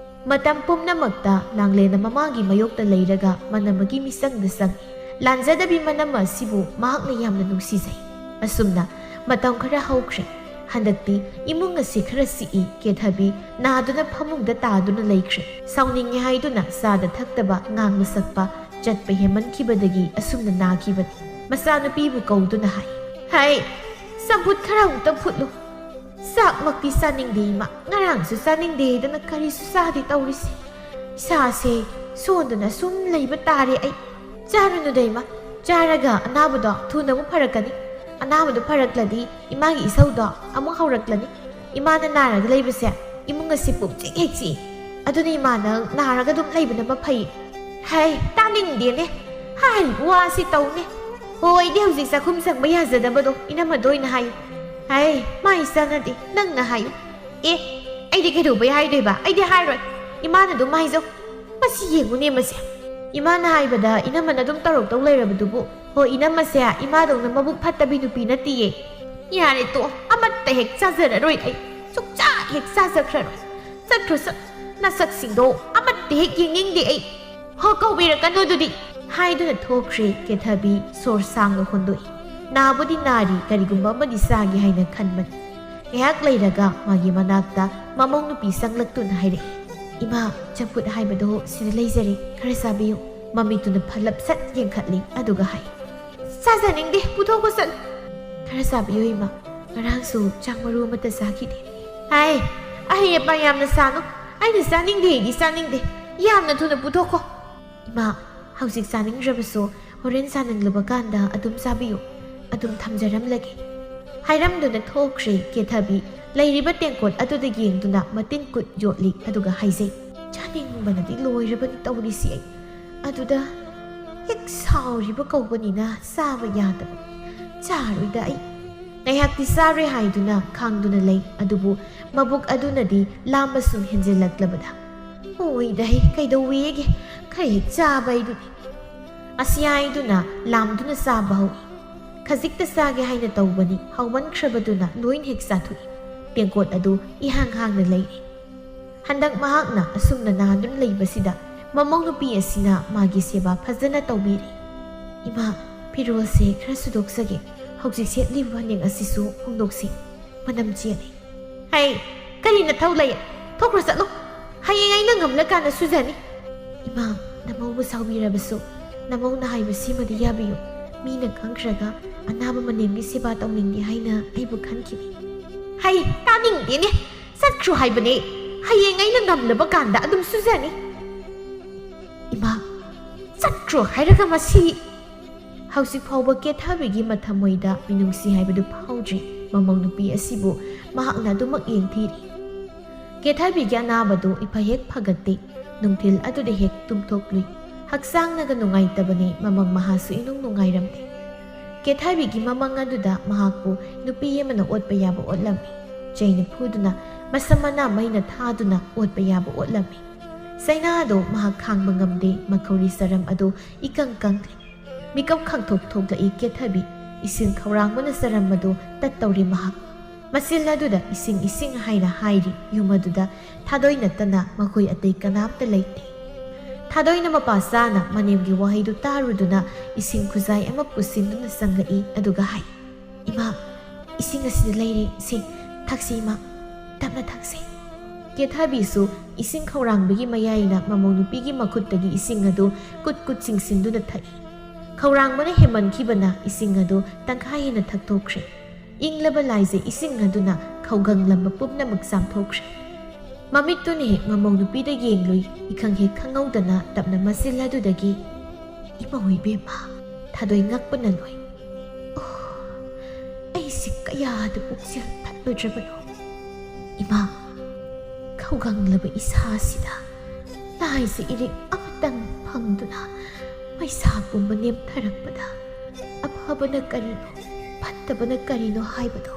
ꯃꯇꯝ ꯄꯨꯝꯅꯃꯛꯇ ꯂꯥꯡꯂꯦꯟꯅ ꯃꯃꯥꯒꯤ ꯃꯥꯌꯣꯛꯇ ꯂꯩꯔꯒ ꯃꯅꯝꯃꯒꯤ ꯃꯤꯆꯪꯗ ꯆꯪꯏ꯫ ꯂꯥꯟꯖꯗꯕꯤ ꯃꯅꯝꯃ ꯑꯁꯤꯕꯨ ꯃꯍꯥꯛꯅ ꯌꯥꯝꯅ ꯅꯨꯡꯁꯤꯖꯩ꯫ ꯑꯁꯨꯝꯅ ꯃꯇꯝ ꯈꯔ ꯍꯧꯈ꯭ꯔꯦ꯫ ꯍꯟꯗꯛꯇꯤ ꯏꯃꯨꯡ ꯑꯁꯤ ꯈꯔ ꯆꯤꯛꯏ꯫ ꯀꯦꯊꯕꯤ ꯅꯥꯗꯨꯅ ꯐꯃꯨꯡꯗ ꯇꯥꯗꯨꯅ ꯂꯩꯈ꯭ꯔꯦ꯫ ꯁꯥꯎꯅꯤꯡꯉꯦ ꯍꯥꯏꯗꯨꯅ ꯆꯥꯗ ꯊꯛꯇꯕ, ꯉꯥꯡꯕ ꯁꯛꯄ, ꯆꯠꯄ ꯍꯦꯟꯃꯟꯈꯤꯕꯗꯒꯤ ꯑꯁꯨꯝꯅ ꯅꯥꯈꯤꯕꯅꯤ꯫ ꯃꯆꯥꯅꯨꯄꯤꯕꯨ ꯀꯧꯗꯨꯅ ꯍꯥꯏ, "ꯍꯩ, ꯆꯝꯐꯨꯠ ꯈꯔ ꯑꯃꯨꯛꯇ ꯐꯨꯠꯂꯨ꯫ ꯆꯥꯛꯃꯛꯇꯤ ꯆꯥꯅꯤꯡꯗꯦ ꯏꯃꯥ, ꯉꯔꯥꯡꯁꯨ ꯆꯥꯅꯤꯡꯗꯦꯗꯅ ꯀꯔꯤꯁꯨ ꯆꯥꯗꯦ ꯇꯧꯔꯤꯁꯦ꯫ ꯏꯁꯥꯁꯦ ꯁꯣꯟꯗꯨꯅ ꯁꯨꯝ ꯂꯩꯕ ꯇꯥꯔꯦ ꯑꯩ꯫ ꯆꯥꯔꯨꯅꯨꯗ ꯏꯃꯥ, ꯆꯥꯔꯒ ꯑꯅꯥꯕꯗꯣ ꯊꯨꯅ ꯑꯃꯨꯛ ꯐꯔꯛꯀꯅꯤ꯫ ꯑꯅꯥꯕꯗꯣ ꯐꯔꯛꯂꯗꯤ ꯏꯃꯥꯒꯤ ꯏꯁꯧꯗꯣ ꯑꯃꯨꯛ ꯍꯧꯔꯛꯂꯅꯤ꯫ ꯏꯃꯥꯅ ꯅꯥꯔꯒ ꯂꯩꯕꯁꯦ ꯏꯃꯨꯡ ꯑꯁꯤ ꯄꯨꯝꯆꯤꯛ ꯍꯦꯛ ꯆꯤꯛꯏ꯫ ꯑꯗꯨꯅ ꯏꯃꯥ ꯅꯪ ꯅꯥꯔꯒ ꯑꯗꯨꯝ ꯂꯩꯕꯅ ꯃꯐꯩ꯫" ꯍꯩ, ꯇꯥꯅꯤꯡꯗꯦꯅꯦ꯫ ꯍꯥꯏꯔꯤꯕ ꯋꯥꯁꯤ ꯇꯧꯅꯦ꯫ ꯍꯣ, ꯑꯩꯗꯤ ꯍꯧꯖꯤꯛ ꯆꯥꯛꯈꯨꯝ ꯆꯪꯕ ꯌꯥꯖꯗꯕꯗꯣ ꯏꯅꯝꯃꯗ ꯑꯣꯏꯅ ꯍꯥꯏꯌꯨ꯫ ꯍꯩ, ꯃꯥꯏ ꯆꯥꯟꯅꯗꯦ, ꯅꯪꯅ ꯍꯥꯏꯌꯨ꯫ ꯑꯦ, ꯑꯩꯗꯤ ꯀꯩꯗꯧꯕꯩ ꯍꯥꯏꯗꯣꯏꯕ? ꯑꯩꯗꯤ ꯍꯥꯏꯔꯣꯏ꯫ ꯏꯃꯥꯅ ꯑꯗꯨꯝ ꯍꯥꯏꯖꯧ꯫ ꯃꯁꯤ ꯌꯦꯡꯉꯨꯅꯦ ꯃꯁꯦ꯫ ꯏꯃꯥꯅ ꯍꯥꯏꯕꯗ ꯏꯅꯝꯃꯅ ꯑꯗꯨꯝ ꯇꯧꯔꯛꯇꯧ ꯂꯩꯔꯕꯗꯨꯕꯨ꯫ ꯍꯣ, ꯏꯅꯝꯃꯁꯦ ꯏꯃꯥꯗꯧꯅ ꯃꯕꯨꯛ ꯐꯠꯇꯕꯤ ꯅꯨꯄꯤ ꯅꯠꯇꯤꯌꯦ꯫ ꯌꯥꯔꯦ ꯇꯣꯛꯑꯣ, ꯑꯃꯠꯇ ꯍꯦꯛ ꯆꯥꯖꯔꯔꯣꯏ ꯑꯩ꯫ ꯁꯨꯛꯆꯥ ꯍꯦꯛ ꯆꯥꯖꯈ꯭ꯔꯔꯣꯏ꯫ ꯆꯠꯈ꯭ꯔꯣ ꯆꯠ-, ꯅꯁꯛꯁꯤꯡꯗꯣ ꯑꯃꯠꯇ ꯍꯦꯛ ꯌꯦꯡꯅꯤꯡꯗꯦ ꯑꯩ꯫ ꯍꯣ, ꯀꯧꯕꯤꯔꯛꯀꯅꯨ ꯑꯗꯨꯗꯤ꯫ ꯍꯥꯏꯗꯨꯅ ꯊꯣꯛꯈ꯭ꯔꯦ ꯀꯦꯊꯕꯤ ꯁꯣꯔ ꯁꯥꯡꯅ ꯍꯣꯟꯗꯣꯛꯏ꯫ ꯅꯥꯕꯨꯗꯤ ꯅꯥꯔꯤ, ꯀꯔꯤꯒꯨꯝꯕ ꯑꯃꯗꯤ ꯆꯥꯒꯦ ꯍꯥꯏꯅ ꯈꯟꯕꯅꯤ꯫ ꯉꯥꯏꯍꯥꯛ ꯂꯩꯔꯒ ꯃꯥꯒꯤ ꯃꯅꯥꯛꯇ ꯃꯃꯧ ꯅꯨꯄꯤ ꯆꯪꯂꯛꯇꯨꯅ ꯍꯥꯏꯔꯛꯏ, "ꯏꯃꯥ, ꯆꯝꯐꯨꯠ ꯍꯥꯏꯕꯗꯣ ꯁꯤꯗ ꯂꯩꯖꯔꯦ, ꯈꯔ ꯆꯥꯕꯤꯌꯨ꯫" ꯃꯃꯤꯠꯇꯨꯅ ꯐꯠꯂꯞ ꯁꯠ ꯌꯦꯡꯈꯠꯂꯤ, ꯑꯗꯨꯒ ꯍꯥꯏ, "ꯆꯥꯖꯅꯤꯡꯗꯦ, ꯄꯨꯊꯣꯛꯈꯣ ꯆꯠꯂꯨ꯫" "ꯈꯔ ꯆꯥꯕꯤꯌꯨ ꯏꯃꯥ, ꯉꯔꯥꯡꯁꯨ ꯆꯥꯛ ꯃꯔꯨ ꯑꯃꯠꯇ ꯆꯥꯈꯤꯗꯦ꯫" "ꯍꯥꯏ, ꯑꯍꯩ ꯑꯄꯥ ꯌꯥꯝꯅ ꯁꯥꯅꯨ, ꯑꯩꯅ ꯆꯥꯅꯤꯡꯗꯦ ꯑꯩꯗꯤ ꯆꯥꯅꯤꯡꯗꯦ, ꯌꯥꯝꯅ ꯊꯨꯅ ꯄꯨꯊꯣꯛꯈꯣ꯫" "ꯏꯃꯥ, ꯍꯧꯖꯤꯛ ꯆꯥꯅꯤꯡꯗ꯭ꯔꯕꯁꯨ ꯍꯣꯔꯦꯟ ꯆꯥꯅꯤꯡꯂꯕ ꯀꯥꯟꯗ ꯑꯗꯨꯝ ꯆꯥꯕꯤꯌꯨ, ꯑꯗꯨꯝ ꯊꯝꯖꯔꯝꯂꯒꯦ꯫" ꯍꯥꯏꯔꯝꯗꯨꯅ ꯊꯣꯛꯈ꯭ꯔꯦ ꯀꯦꯊꯕꯤ꯫ ꯂꯩꯔꯤꯕ ꯇꯦꯡꯀꯣꯠ ꯑꯗꯨꯗ ꯌꯦꯡꯗꯨꯅ ꯃꯇꯤꯟ ꯀꯨꯠ ꯌꯣꯠꯂꯤ, ꯑꯗꯨꯒ ꯍꯥꯏꯖꯩ, "ꯆꯥꯅꯤꯡꯕꯅꯗꯤ ꯂꯣꯏꯔꯕꯅꯤ ꯇꯧꯔꯤꯁꯤ ꯑꯩ꯫ ꯑꯗꯨꯗ ꯍꯦꯛ ꯁꯥꯎꯔꯤꯕ ꯀꯧꯕꯅꯤꯅ ꯆꯥꯕ ꯌꯥꯗꯕ꯫ ꯆꯥꯔꯣꯏꯗ ꯑꯩ꯫" ꯉꯥꯏꯍꯥꯛꯇꯤ ꯆꯥꯔꯣꯏ ꯍꯥꯏꯗꯨꯅ ꯈꯥꯡꯗꯨꯅ ꯂꯩ, ꯑꯗꯨꯕꯨ ꯃꯕꯨꯛ ꯑꯗꯨꯅꯗꯤ ꯂꯥꯝꯕ ꯁꯨꯝ ꯍꯦꯟꯖꯤꯜꯂꯛꯂꯕꯗ, "ꯑꯣꯏꯗ ꯍꯦ, ꯀꯩꯗꯧꯋꯦꯒꯦ? ꯈꯔ ꯍꯦꯛ ꯆꯥꯕ ꯍꯥꯏꯗꯨꯅꯤ꯫" ꯑꯁꯤ ꯍꯥꯏꯗꯨꯅ ꯂꯥꯝꯗꯨꯅ ꯆꯥꯕ ꯍꯧꯏ꯫ ꯈꯖꯤꯛꯇ ꯆꯥꯒꯦ ꯍꯥꯏꯅ ꯇꯧꯕꯅꯤ, ꯍꯥꯎꯃꯟꯈ꯭ꯔꯕꯗꯨꯅ ꯂꯣꯏꯅ ꯍꯦꯛ ꯆꯥꯊꯣꯛꯏ꯫ ꯇꯦꯡꯀꯣꯠ ꯑꯗꯨ ꯏꯍꯥꯡ ꯍꯥꯡꯅ ꯂꯩꯔꯦ꯫ ꯍꯟꯗꯛ ꯃꯍꯥꯛꯅ ꯑꯁꯨꯝꯅ ꯅꯥꯗꯨꯅ ꯂꯩꯕꯁꯤꯗ ꯃꯃꯧ ꯅꯨꯄꯤ ꯑꯁꯤꯅ ꯃꯥꯒꯤ ꯁꯦꯕꯥ ꯐꯖꯅ ꯇꯧꯕꯤꯔꯦ꯫ "ꯏꯃꯥ, ꯐꯤꯔꯣꯜꯁꯦ ꯈꯔ ꯁꯨꯗꯣꯛꯆꯒꯦ, ꯍꯧꯖꯤꯛ ꯁꯦꯠꯂꯤꯕ ꯐꯅꯦꯛ ꯑꯁꯤꯁꯨ ꯍꯣꯡꯗꯣꯛꯁꯤ, ꯃꯅꯝ ꯆꯦꯜꯂꯦ꯫" "ꯍꯩ, ꯀꯔꯤ ꯅꯊꯧ ꯂꯩ? ꯊꯣꯛꯈ꯭ꯔꯣ ꯆꯠꯂꯣ꯫ ꯍꯌꯦꯡ ꯑꯩꯅ ꯉꯝꯂꯀꯥꯟꯗ ꯁꯨꯖꯅꯤ꯫" "ꯏꯃꯥ, ꯅꯃꯧꯕꯨ ꯁꯥꯎꯕꯤꯔꯕꯁꯨ ꯅꯃꯧꯅ ꯍꯥꯏꯕꯁꯤꯃꯗꯤ ꯌꯥꯕꯤꯌꯨ꯫ ꯃꯤꯅ ꯈꯪꯈ꯭ꯔꯒ ꯑꯅꯥꯕ ꯃꯅꯦꯝꯒꯤ ꯁꯦꯕꯥ ꯇꯧꯅꯤꯡꯗꯦ ꯍꯥꯏꯅ ꯑꯩꯕꯨ ꯈꯟꯈꯤꯅꯤ꯫" "ꯍꯩ, ꯇꯥꯅꯤꯡꯗꯦꯅꯦ꯫ ꯆꯠꯈ꯭ꯔꯣ ꯍꯥꯏꯕꯅꯦ꯫ ꯍꯌꯦꯡ ꯑꯩꯅ ꯉꯝꯂꯕ ꯀꯥꯟꯗ ꯑꯗꯨꯝ ꯁꯨꯖꯅꯤ꯫" "ꯏꯃꯥ, ꯆꯠꯈ꯭ꯔꯣ ꯍꯥꯏꯔꯒ ꯃꯁꯤ!" ꯍꯧꯖꯤꯛ ꯐꯥꯎꯕ ꯀꯦꯊꯕꯤꯒꯤ ꯃꯊꯃꯣꯏꯗ ꯃꯤꯅꯨꯡꯁꯤ ꯍꯥꯏꯕꯗꯨ ꯐꯥꯎꯗ꯭ꯔꯤ꯫ ꯃꯃꯧ ꯅꯨꯄꯤ ꯑꯁꯤꯕꯨ ꯃꯍꯥꯛꯅ ꯑꯗꯨꯃꯛ ꯌꯦꯡꯊꯤꯔꯤ꯫ ꯀꯦꯊꯕꯤꯒꯤ ꯑꯅꯥꯕꯗꯨ ꯏꯐ ꯍꯦꯛ ꯐꯒꯠꯇꯦ꯫ ꯅꯨꯡꯊꯤꯜ ꯑꯗꯨꯗ ꯍꯦꯛ ꯇꯨꯝꯊꯣꯛꯂꯨꯏ꯫ ꯍꯛꯆꯥꯡꯅꯒ ꯅꯨꯡꯉꯥꯏꯇꯕꯅꯤ, ꯃꯃꯪ ꯃꯍꯥꯁꯨ ꯏꯅꯨꯡ ꯅꯨꯡꯉꯥꯏꯔꯝꯗꯦ꯫ ꯀꯦꯊꯕꯤꯒꯤ ꯃꯃꯪ ꯑꯗꯨꯗ ꯃꯍꯥꯛꯄꯨ ꯅꯨꯄꯤ ꯑꯃꯅ ꯑꯣꯠꯄ ꯌꯥꯕ ꯑꯣꯠꯂꯝꯃꯤ꯫ ꯆꯩꯅ ꯐꯨꯗꯨꯅ, ꯃꯁꯝ ꯃꯅꯥ ꯃꯩꯅ ꯊꯥꯗꯨꯅ ꯑꯣꯠꯄ ꯌꯥꯕ ꯑꯣꯠꯂꯝꯃꯤ꯫ ꯆꯩꯅꯥ ꯑꯗꯨ ꯃꯍꯥꯛ ꯈꯥꯡꯕ ꯉꯝꯗꯦ, ꯃꯈꯧꯔꯤ ꯆꯔꯝ ꯑꯗꯨ ꯏꯀꯪ ꯀꯪꯂꯦ꯫ ꯃꯤꯀꯞ ꯈꯪꯊꯣꯛ ꯊꯣꯛꯂꯛꯏ ꯀꯦꯊꯕꯤ, ꯏꯁꯤꯡ ꯈꯧꯔꯥꯡꯕꯅ ꯆꯔꯝ ꯑꯗꯨ ꯇꯠꯇꯧꯔꯦ ꯃꯍꯥꯛ꯫ ꯃꯆꯤꯜ ꯑꯗꯨꯗ ꯏꯁꯤꯡ, ꯏꯁꯤꯡ ꯍꯥꯏꯅ ꯍꯥꯏꯔꯤ꯫ ꯌꯨꯝ ꯑꯗꯨꯗ ꯊꯥꯗꯣꯏ ꯅꯠꯇꯅ ꯃꯈꯣꯏ ꯑꯇꯩ ꯀꯅꯥꯝꯇ ꯂꯩꯇꯦ꯫ ꯊꯥꯗꯣꯏꯅ ꯃꯄꯥ ꯆꯥꯅ ꯃꯅꯦꯝꯒꯤ ꯋꯥꯍꯩꯗꯨ ꯇꯥꯔꯨꯗꯨꯅ ꯏꯁꯤꯡ ꯈꯨꯖꯥꯏ ꯑꯃ ꯄꯨꯁꯤꯟꯗꯨꯅ ꯆꯪꯂꯛꯏ, ꯑꯗꯨꯒ ꯍꯥꯏ, "ꯏꯃꯥ, ꯏꯁꯤꯡ ꯑꯁꯤꯗ ꯂꯩꯔꯦ, ꯁꯦ, ꯊꯛꯁꯤ ꯏꯃꯥ, ꯇꯞꯅ ꯊꯛꯁꯤ"꯫ ꯀꯦꯊꯕꯤꯁꯨ ꯏꯁꯤꯡ ꯈꯧꯔꯥꯡꯕꯒꯤ ꯃꯌꯥꯏꯅ ꯃꯃꯧ ꯅꯨꯄꯤꯒꯤ ꯃꯈꯨꯠꯇꯒꯤ ꯏꯁꯤꯡ ꯑꯗꯨ ꯀꯨꯠ ꯀꯨꯠ ꯆꯤꯡꯁꯤꯟꯗꯨꯅ ꯊꯛꯏ꯫ ꯈꯧꯔꯥꯡꯕꯅ ꯍꯦꯟꯃꯟꯈꯤꯕꯅ ꯏꯁꯤꯡ ꯑꯗꯨ ꯇꯪꯈꯥꯏ ꯍꯦꯟꯅ ꯊꯛꯇꯣꯛꯈ꯭ꯔꯦ꯫ ꯏꯪꯂꯕ ꯂꯥꯏꯖꯩ ꯏꯁꯤꯡ ꯑꯗꯨꯅ ꯈꯧꯒꯪꯂꯝꯕ ꯄꯨꯝꯅꯃꯛ ꯆꯥꯝꯊꯣꯛꯈ꯭ꯔꯦ꯫ ꯃꯃꯤꯠꯇꯨꯅ ꯍꯦꯛ ꯃꯃꯧ ꯅꯨꯄꯤꯗ ꯌꯦꯡꯂꯨꯏ, ꯏꯈꯪ ꯍꯦꯛ ꯈꯪꯍꯧꯗꯅ ꯇꯞꯅ ꯃꯆꯤꯜ ꯑꯗꯨꯗꯒꯤ, "ꯏꯃꯧ ꯏꯕꯦꯝꯃ", ꯊꯥꯗꯣꯏ ꯉꯛꯄꯅ ꯂꯣꯏ꯫ "ꯑꯣ, ꯑꯩꯁꯦ ꯀꯌꯥꯗ ꯄꯨꯛꯆꯦꯜ ꯐꯠꯂꯨꯗ꯭ꯔꯕꯅꯣ! ꯏꯃꯥ, ꯈꯧꯒꯪꯂꯕ ꯏꯁꯥꯁꯤꯗ ꯂꯥꯏꯁꯦ ꯏꯔꯤꯛ ꯑꯃꯇꯪ ꯐꯪꯗꯨꯅ ꯃꯩꯁꯥ ꯄꯨꯝꯕ ꯅꯦꯝꯊꯔꯛꯄꯗ ꯑꯐꯕꯅ ꯀꯔꯤꯅꯣ, ꯐꯠꯇꯕꯅ ꯀꯔꯤꯅꯣ ꯍꯥꯏꯕꯗꯣ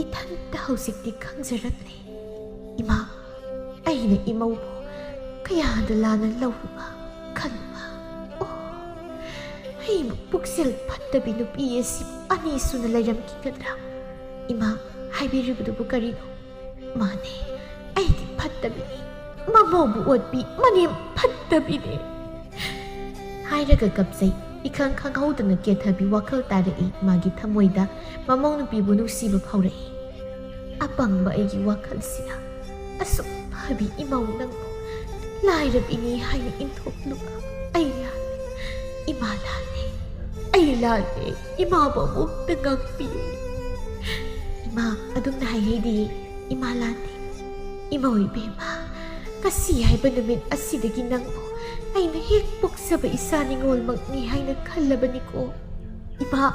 ꯏꯊꯟꯇ ꯍꯧꯖꯤꯛꯇꯤ ꯈꯪꯖꯔꯛꯂꯦ꯫ ꯏꯃꯥ, ꯑꯩꯅ ꯏꯃꯧꯕꯨ ꯀꯌꯥꯗ ꯂꯥꯟꯅ ꯂꯧꯔꯨꯕ, ꯈꯜꯂꯨꯕ꯫ ꯑꯣ, ꯑꯩꯕꯨ ꯄꯨꯛꯆꯦꯜ ꯐꯠꯇꯕꯤ ꯅꯨꯄꯤ ꯑꯁꯤ ꯑꯅꯤ ꯁꯨꯅ ꯂꯩꯔꯝꯈꯤꯒꯗ꯭ꯔꯥ? ꯏꯃꯥ, ꯍꯥꯏꯕꯤꯔꯤꯕꯗꯨꯕꯨ ꯀꯔꯤꯅꯣ? ꯃꯥꯅꯦ, ꯑꯩꯗꯤ ꯐꯠꯇꯕꯤꯅꯤ꯫ ꯃꯃꯧꯕꯨ ꯑꯣꯠꯄꯤ, ꯃꯅꯦꯝ ꯐꯠꯇꯕꯤꯅꯦ꯫ ꯍꯥꯏꯔꯒ ꯀꯞꯆꯩ꯫ ꯏꯈꯪ ꯈꯪꯍꯧꯗꯅ ꯀꯦꯊꯕꯤ ꯋꯥꯈꯜ ꯇꯥꯔꯛꯏ꯫ ꯃꯥꯒꯤ ꯊꯃꯣꯏꯗ ꯃꯃꯧ ꯅꯨꯄꯤꯕꯨ ꯅꯨꯡꯁꯤꯕ ꯐꯥꯎꯔꯛꯏ꯫ ꯑꯄꯪꯕ ꯑꯩꯒꯤ ꯋꯥꯈꯜꯁꯤꯅ ꯑꯁꯨꯛ ꯐꯕꯤ ꯏꯃꯧ ꯅꯪꯕꯨ ꯂꯥꯏꯔꯕꯤꯅꯤ ꯍꯥꯏꯅ ꯏꯟꯊꯣꯛꯂꯨꯕ ꯑꯩ ꯂꯥꯜꯂꯦ꯫ ꯏꯃꯥ ꯂꯥꯜꯂꯦ꯫ ꯑꯩ ꯂꯥꯜꯂꯦ꯫ ꯏꯃꯥꯕꯨ ꯑꯃꯨꯛꯇ ꯉꯥꯛꯄꯤꯌꯨ꯫ ꯏꯃꯥ, ꯑꯗꯨꯝꯅ ꯍꯥꯏꯍꯩꯗꯦ꯫ ꯏꯃꯥ ꯂꯥꯟꯗꯦ꯫ ꯏꯃꯧ ꯏꯕꯦꯝꯃ, ꯉꯁꯤ ꯍꯥꯏꯕ ꯅꯨꯃꯤꯠ ꯑꯁꯤꯗꯒꯤ ꯅꯪꯕꯨ ꯑꯩꯅ ꯍꯦꯛ ꯄꯣꯛꯆꯕ ꯏꯆꯥ ꯅꯤꯉꯣꯜꯃꯛꯅꯤ ꯍꯥꯏꯅ ꯈꯜꯂꯕꯅꯤꯀꯣ꯫ ꯏꯃꯥ,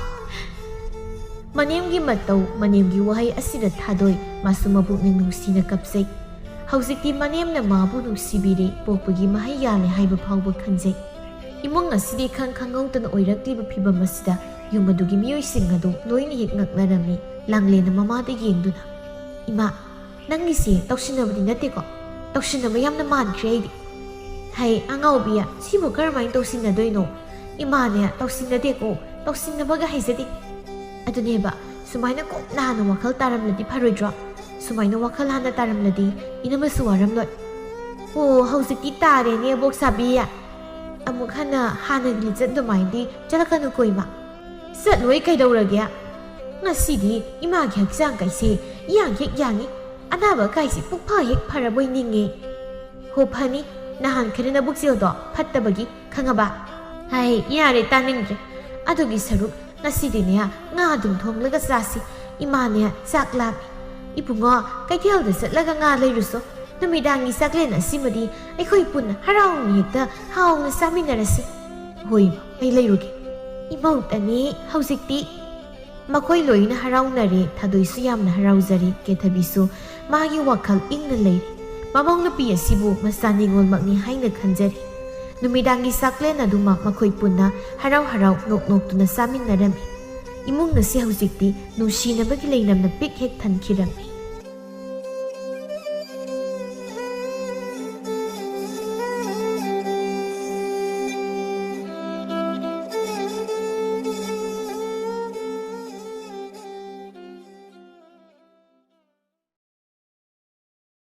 ꯃꯅꯦꯝꯒꯤ ꯃꯇꯧ, ꯃꯅꯦꯝꯒꯤ ꯋꯥꯍꯩ ꯑꯁꯤꯗ ꯊꯥꯗꯣꯏ꯫ ꯃꯥꯁꯨ ꯃꯄꯨꯛꯅꯤꯡ ꯅꯨꯡꯁꯤꯅ ꯀꯞꯆꯩ꯫ ꯍꯧꯖꯤꯛꯇꯤ ꯃꯅꯦꯝꯅ ꯃꯥꯕꯨ ꯅꯨꯡꯁꯤꯕꯤꯔꯦ, ꯄꯣꯛꯄꯒꯤ ꯃꯍꯩ ꯌꯥꯜꯂꯦ ꯍꯥꯏꯕ ꯐꯥꯎꯕ ꯈꯟꯖꯩ꯫ ꯏꯃꯨꯡ ꯑꯁꯤꯗꯤ ꯈꯪ ꯈꯪꯍꯧꯗꯅ ꯑꯣꯏꯔꯛꯂꯤꯕ ꯐꯤꯚꯝ ꯑꯁꯤꯗ ꯌꯨꯝ ꯑꯗꯨꯒꯤ ꯃꯤꯑꯣꯏꯁꯤꯡ ꯑꯗꯨ ꯂꯣꯏꯅ ꯍꯦꯛ ꯉꯛꯅꯔꯝꯃꯤ꯫ ꯂꯥꯡꯂꯦꯟꯅ ꯃꯃꯥꯗ ꯌꯦꯡꯗꯨꯅ, "ꯏꯃꯥ, ꯅꯪꯒꯤꯁꯦ ꯇꯧꯁꯤꯟꯅꯕꯗꯤ ꯅꯠꯇꯦꯀꯣ? ꯇꯧꯁꯤꯟꯅꯕ ꯌꯥꯝꯅ ꯃꯥꯟꯈ꯭ꯔꯦ ꯑꯩꯗꯤ꯫ ꯍꯩ ꯑꯉꯥꯎꯕꯤ, ꯁꯤꯕꯨ ꯀꯔꯝꯍꯥꯏꯅ ꯇꯧꯁꯤꯟꯅꯗꯣꯏꯅꯣ? ꯏꯃꯥꯅꯦ ꯇꯧꯁꯤꯟꯅꯗꯦꯀꯣ, ꯇꯧꯁꯤꯟꯅꯕꯒ ꯍꯩꯖꯗꯦ꯫ ꯑꯗꯨꯅꯦꯕ, ꯁꯨꯃꯥꯏꯅ ꯀꯨꯞꯅ ꯍꯥꯟꯅ ꯋꯥꯈꯜ ꯇꯥꯔꯝꯂꯗꯤ ꯐꯔꯣꯏꯗ꯭ꯔꯣ? ꯁꯨꯃꯥꯏꯅ ꯋꯥꯈꯜ ꯍꯥꯟꯅ ꯇꯥꯔꯝꯂꯗꯤ ꯏꯅꯝꯃꯁꯨ ꯋꯥꯔꯝꯂꯣꯏ꯫ ꯑꯣ, ꯍꯧꯖꯤꯛꯇꯤ ꯇꯥꯔꯦꯅꯦ ꯑꯕꯣꯛ ꯁꯥꯕꯤ꯫ ꯑꯃꯨꯛ ꯍꯟꯅ ꯍꯥꯟꯅꯒꯤ ꯂꯤꯆꯠ ꯑꯗꯨꯃꯥꯏꯅꯗꯤ ꯆꯠꯂꯛꯀꯅꯨꯀꯣ ꯏꯃꯥ꯫ ꯆꯠꯂꯣꯏ ꯀꯩꯗꯧꯔꯒꯦ? ꯉꯁꯤꯗꯤ ꯏꯃꯥꯒꯤ ꯍꯛꯆꯥꯡ ꯀꯥꯏꯁꯦ ꯏꯌꯥꯡ ꯍꯦꯛ ꯌꯥꯡꯉꯤ, ꯑꯅꯥꯕ ꯀꯥꯏꯁꯦ ꯄꯨꯛꯐ ꯍꯦꯛ ꯐꯔꯕꯣꯏ ꯅꯤꯡꯉꯦ꯫ ꯍꯣ ꯐꯅꯤ, ꯅꯍꯥꯟ ꯈꯔ ꯅꯕꯨꯛꯆꯦꯜꯗꯣ ꯐꯠꯇꯕꯒꯤ ꯈꯪꯉꯕ? ꯍꯥꯏ, ꯌꯥꯔꯦ ꯇꯥꯅꯤꯡꯗ꯭ꯔꯦ꯫ ꯑꯗꯨꯒꯤ ꯁꯔꯨꯛ ꯉꯁꯤꯗꯤꯅꯦ ꯉꯥ ꯑꯗꯨꯝ ꯊꯣꯡꯂꯒ ꯆꯥꯁꯤ꯫ ꯏꯃꯥꯅꯦ ꯆꯥꯛ ꯂꯥꯝꯃꯤ꯫ ꯏꯕꯨꯡꯉꯣ, ꯀꯩꯊꯦꯜꯗ ꯆꯠꯂꯒ ꯉꯥ ꯂꯩꯔꯨꯁꯣ꯫ ꯅꯨꯃꯤꯗꯥꯡꯒꯤ ꯆꯥꯛꯂꯦꯟ ꯑꯁꯤꯃꯗꯤ ꯑꯩꯈꯣꯏ ꯄꯨꯟꯅ ꯍꯔꯥꯎꯅ ꯍꯦꯛꯇ ꯍꯥꯎꯅ ꯆꯥꯃꯤꯟꯅꯔꯁꯤ꯫ ꯍꯣꯏ, ꯑꯩ ꯂꯩꯔꯨꯒꯦ꯫ ꯏꯃꯧꯇꯅꯤ ꯍꯧꯖꯤꯛꯇꯤ꯫ ꯃꯈꯣꯏ ꯂꯣꯏꯅ ꯍꯔꯥꯎꯅꯔꯦ꯫ ꯊꯥꯗꯣꯏꯁꯨ ꯌꯥꯝꯅ ꯍꯔꯥꯎꯖꯔꯦ꯫ ꯀꯦꯊꯕꯤꯁꯨ ꯃꯥꯒꯤ ꯋꯥꯈꯜ ꯏꯪꯅ ꯂꯩꯔꯦ꯫ ꯃꯃꯧ ꯅꯨꯄꯤ ꯑꯁꯤꯕꯨ ꯃꯆꯥ ꯅꯤꯉꯣꯜꯃꯛꯅꯤ ꯍꯥꯏꯅ ꯈꯟꯖꯔꯤ꯫ ꯅꯨꯃꯤꯗꯥꯡꯒꯤ ꯆꯥꯛꯂꯦꯟ ꯑꯗꯨꯃꯛ ꯃꯈꯣꯏ ꯄꯨꯟꯅ ꯍꯔꯥꯎ ꯍꯔꯥꯎ ꯅꯣꯛ ꯅꯣꯛꯇꯨꯅ ꯆꯥꯃꯤꯟꯅꯔꯝꯃꯤ꯫ ꯏꯃꯨꯡ ꯑꯁꯤ ꯍꯧꯖꯤꯛꯇꯤ ꯅꯨꯡꯁꯤꯅꯕꯒꯤ ꯂꯩꯅꯝꯅ ꯄꯤꯛ ꯍꯦꯛ ꯊꯟꯈꯤꯔꯝꯃꯤ꯫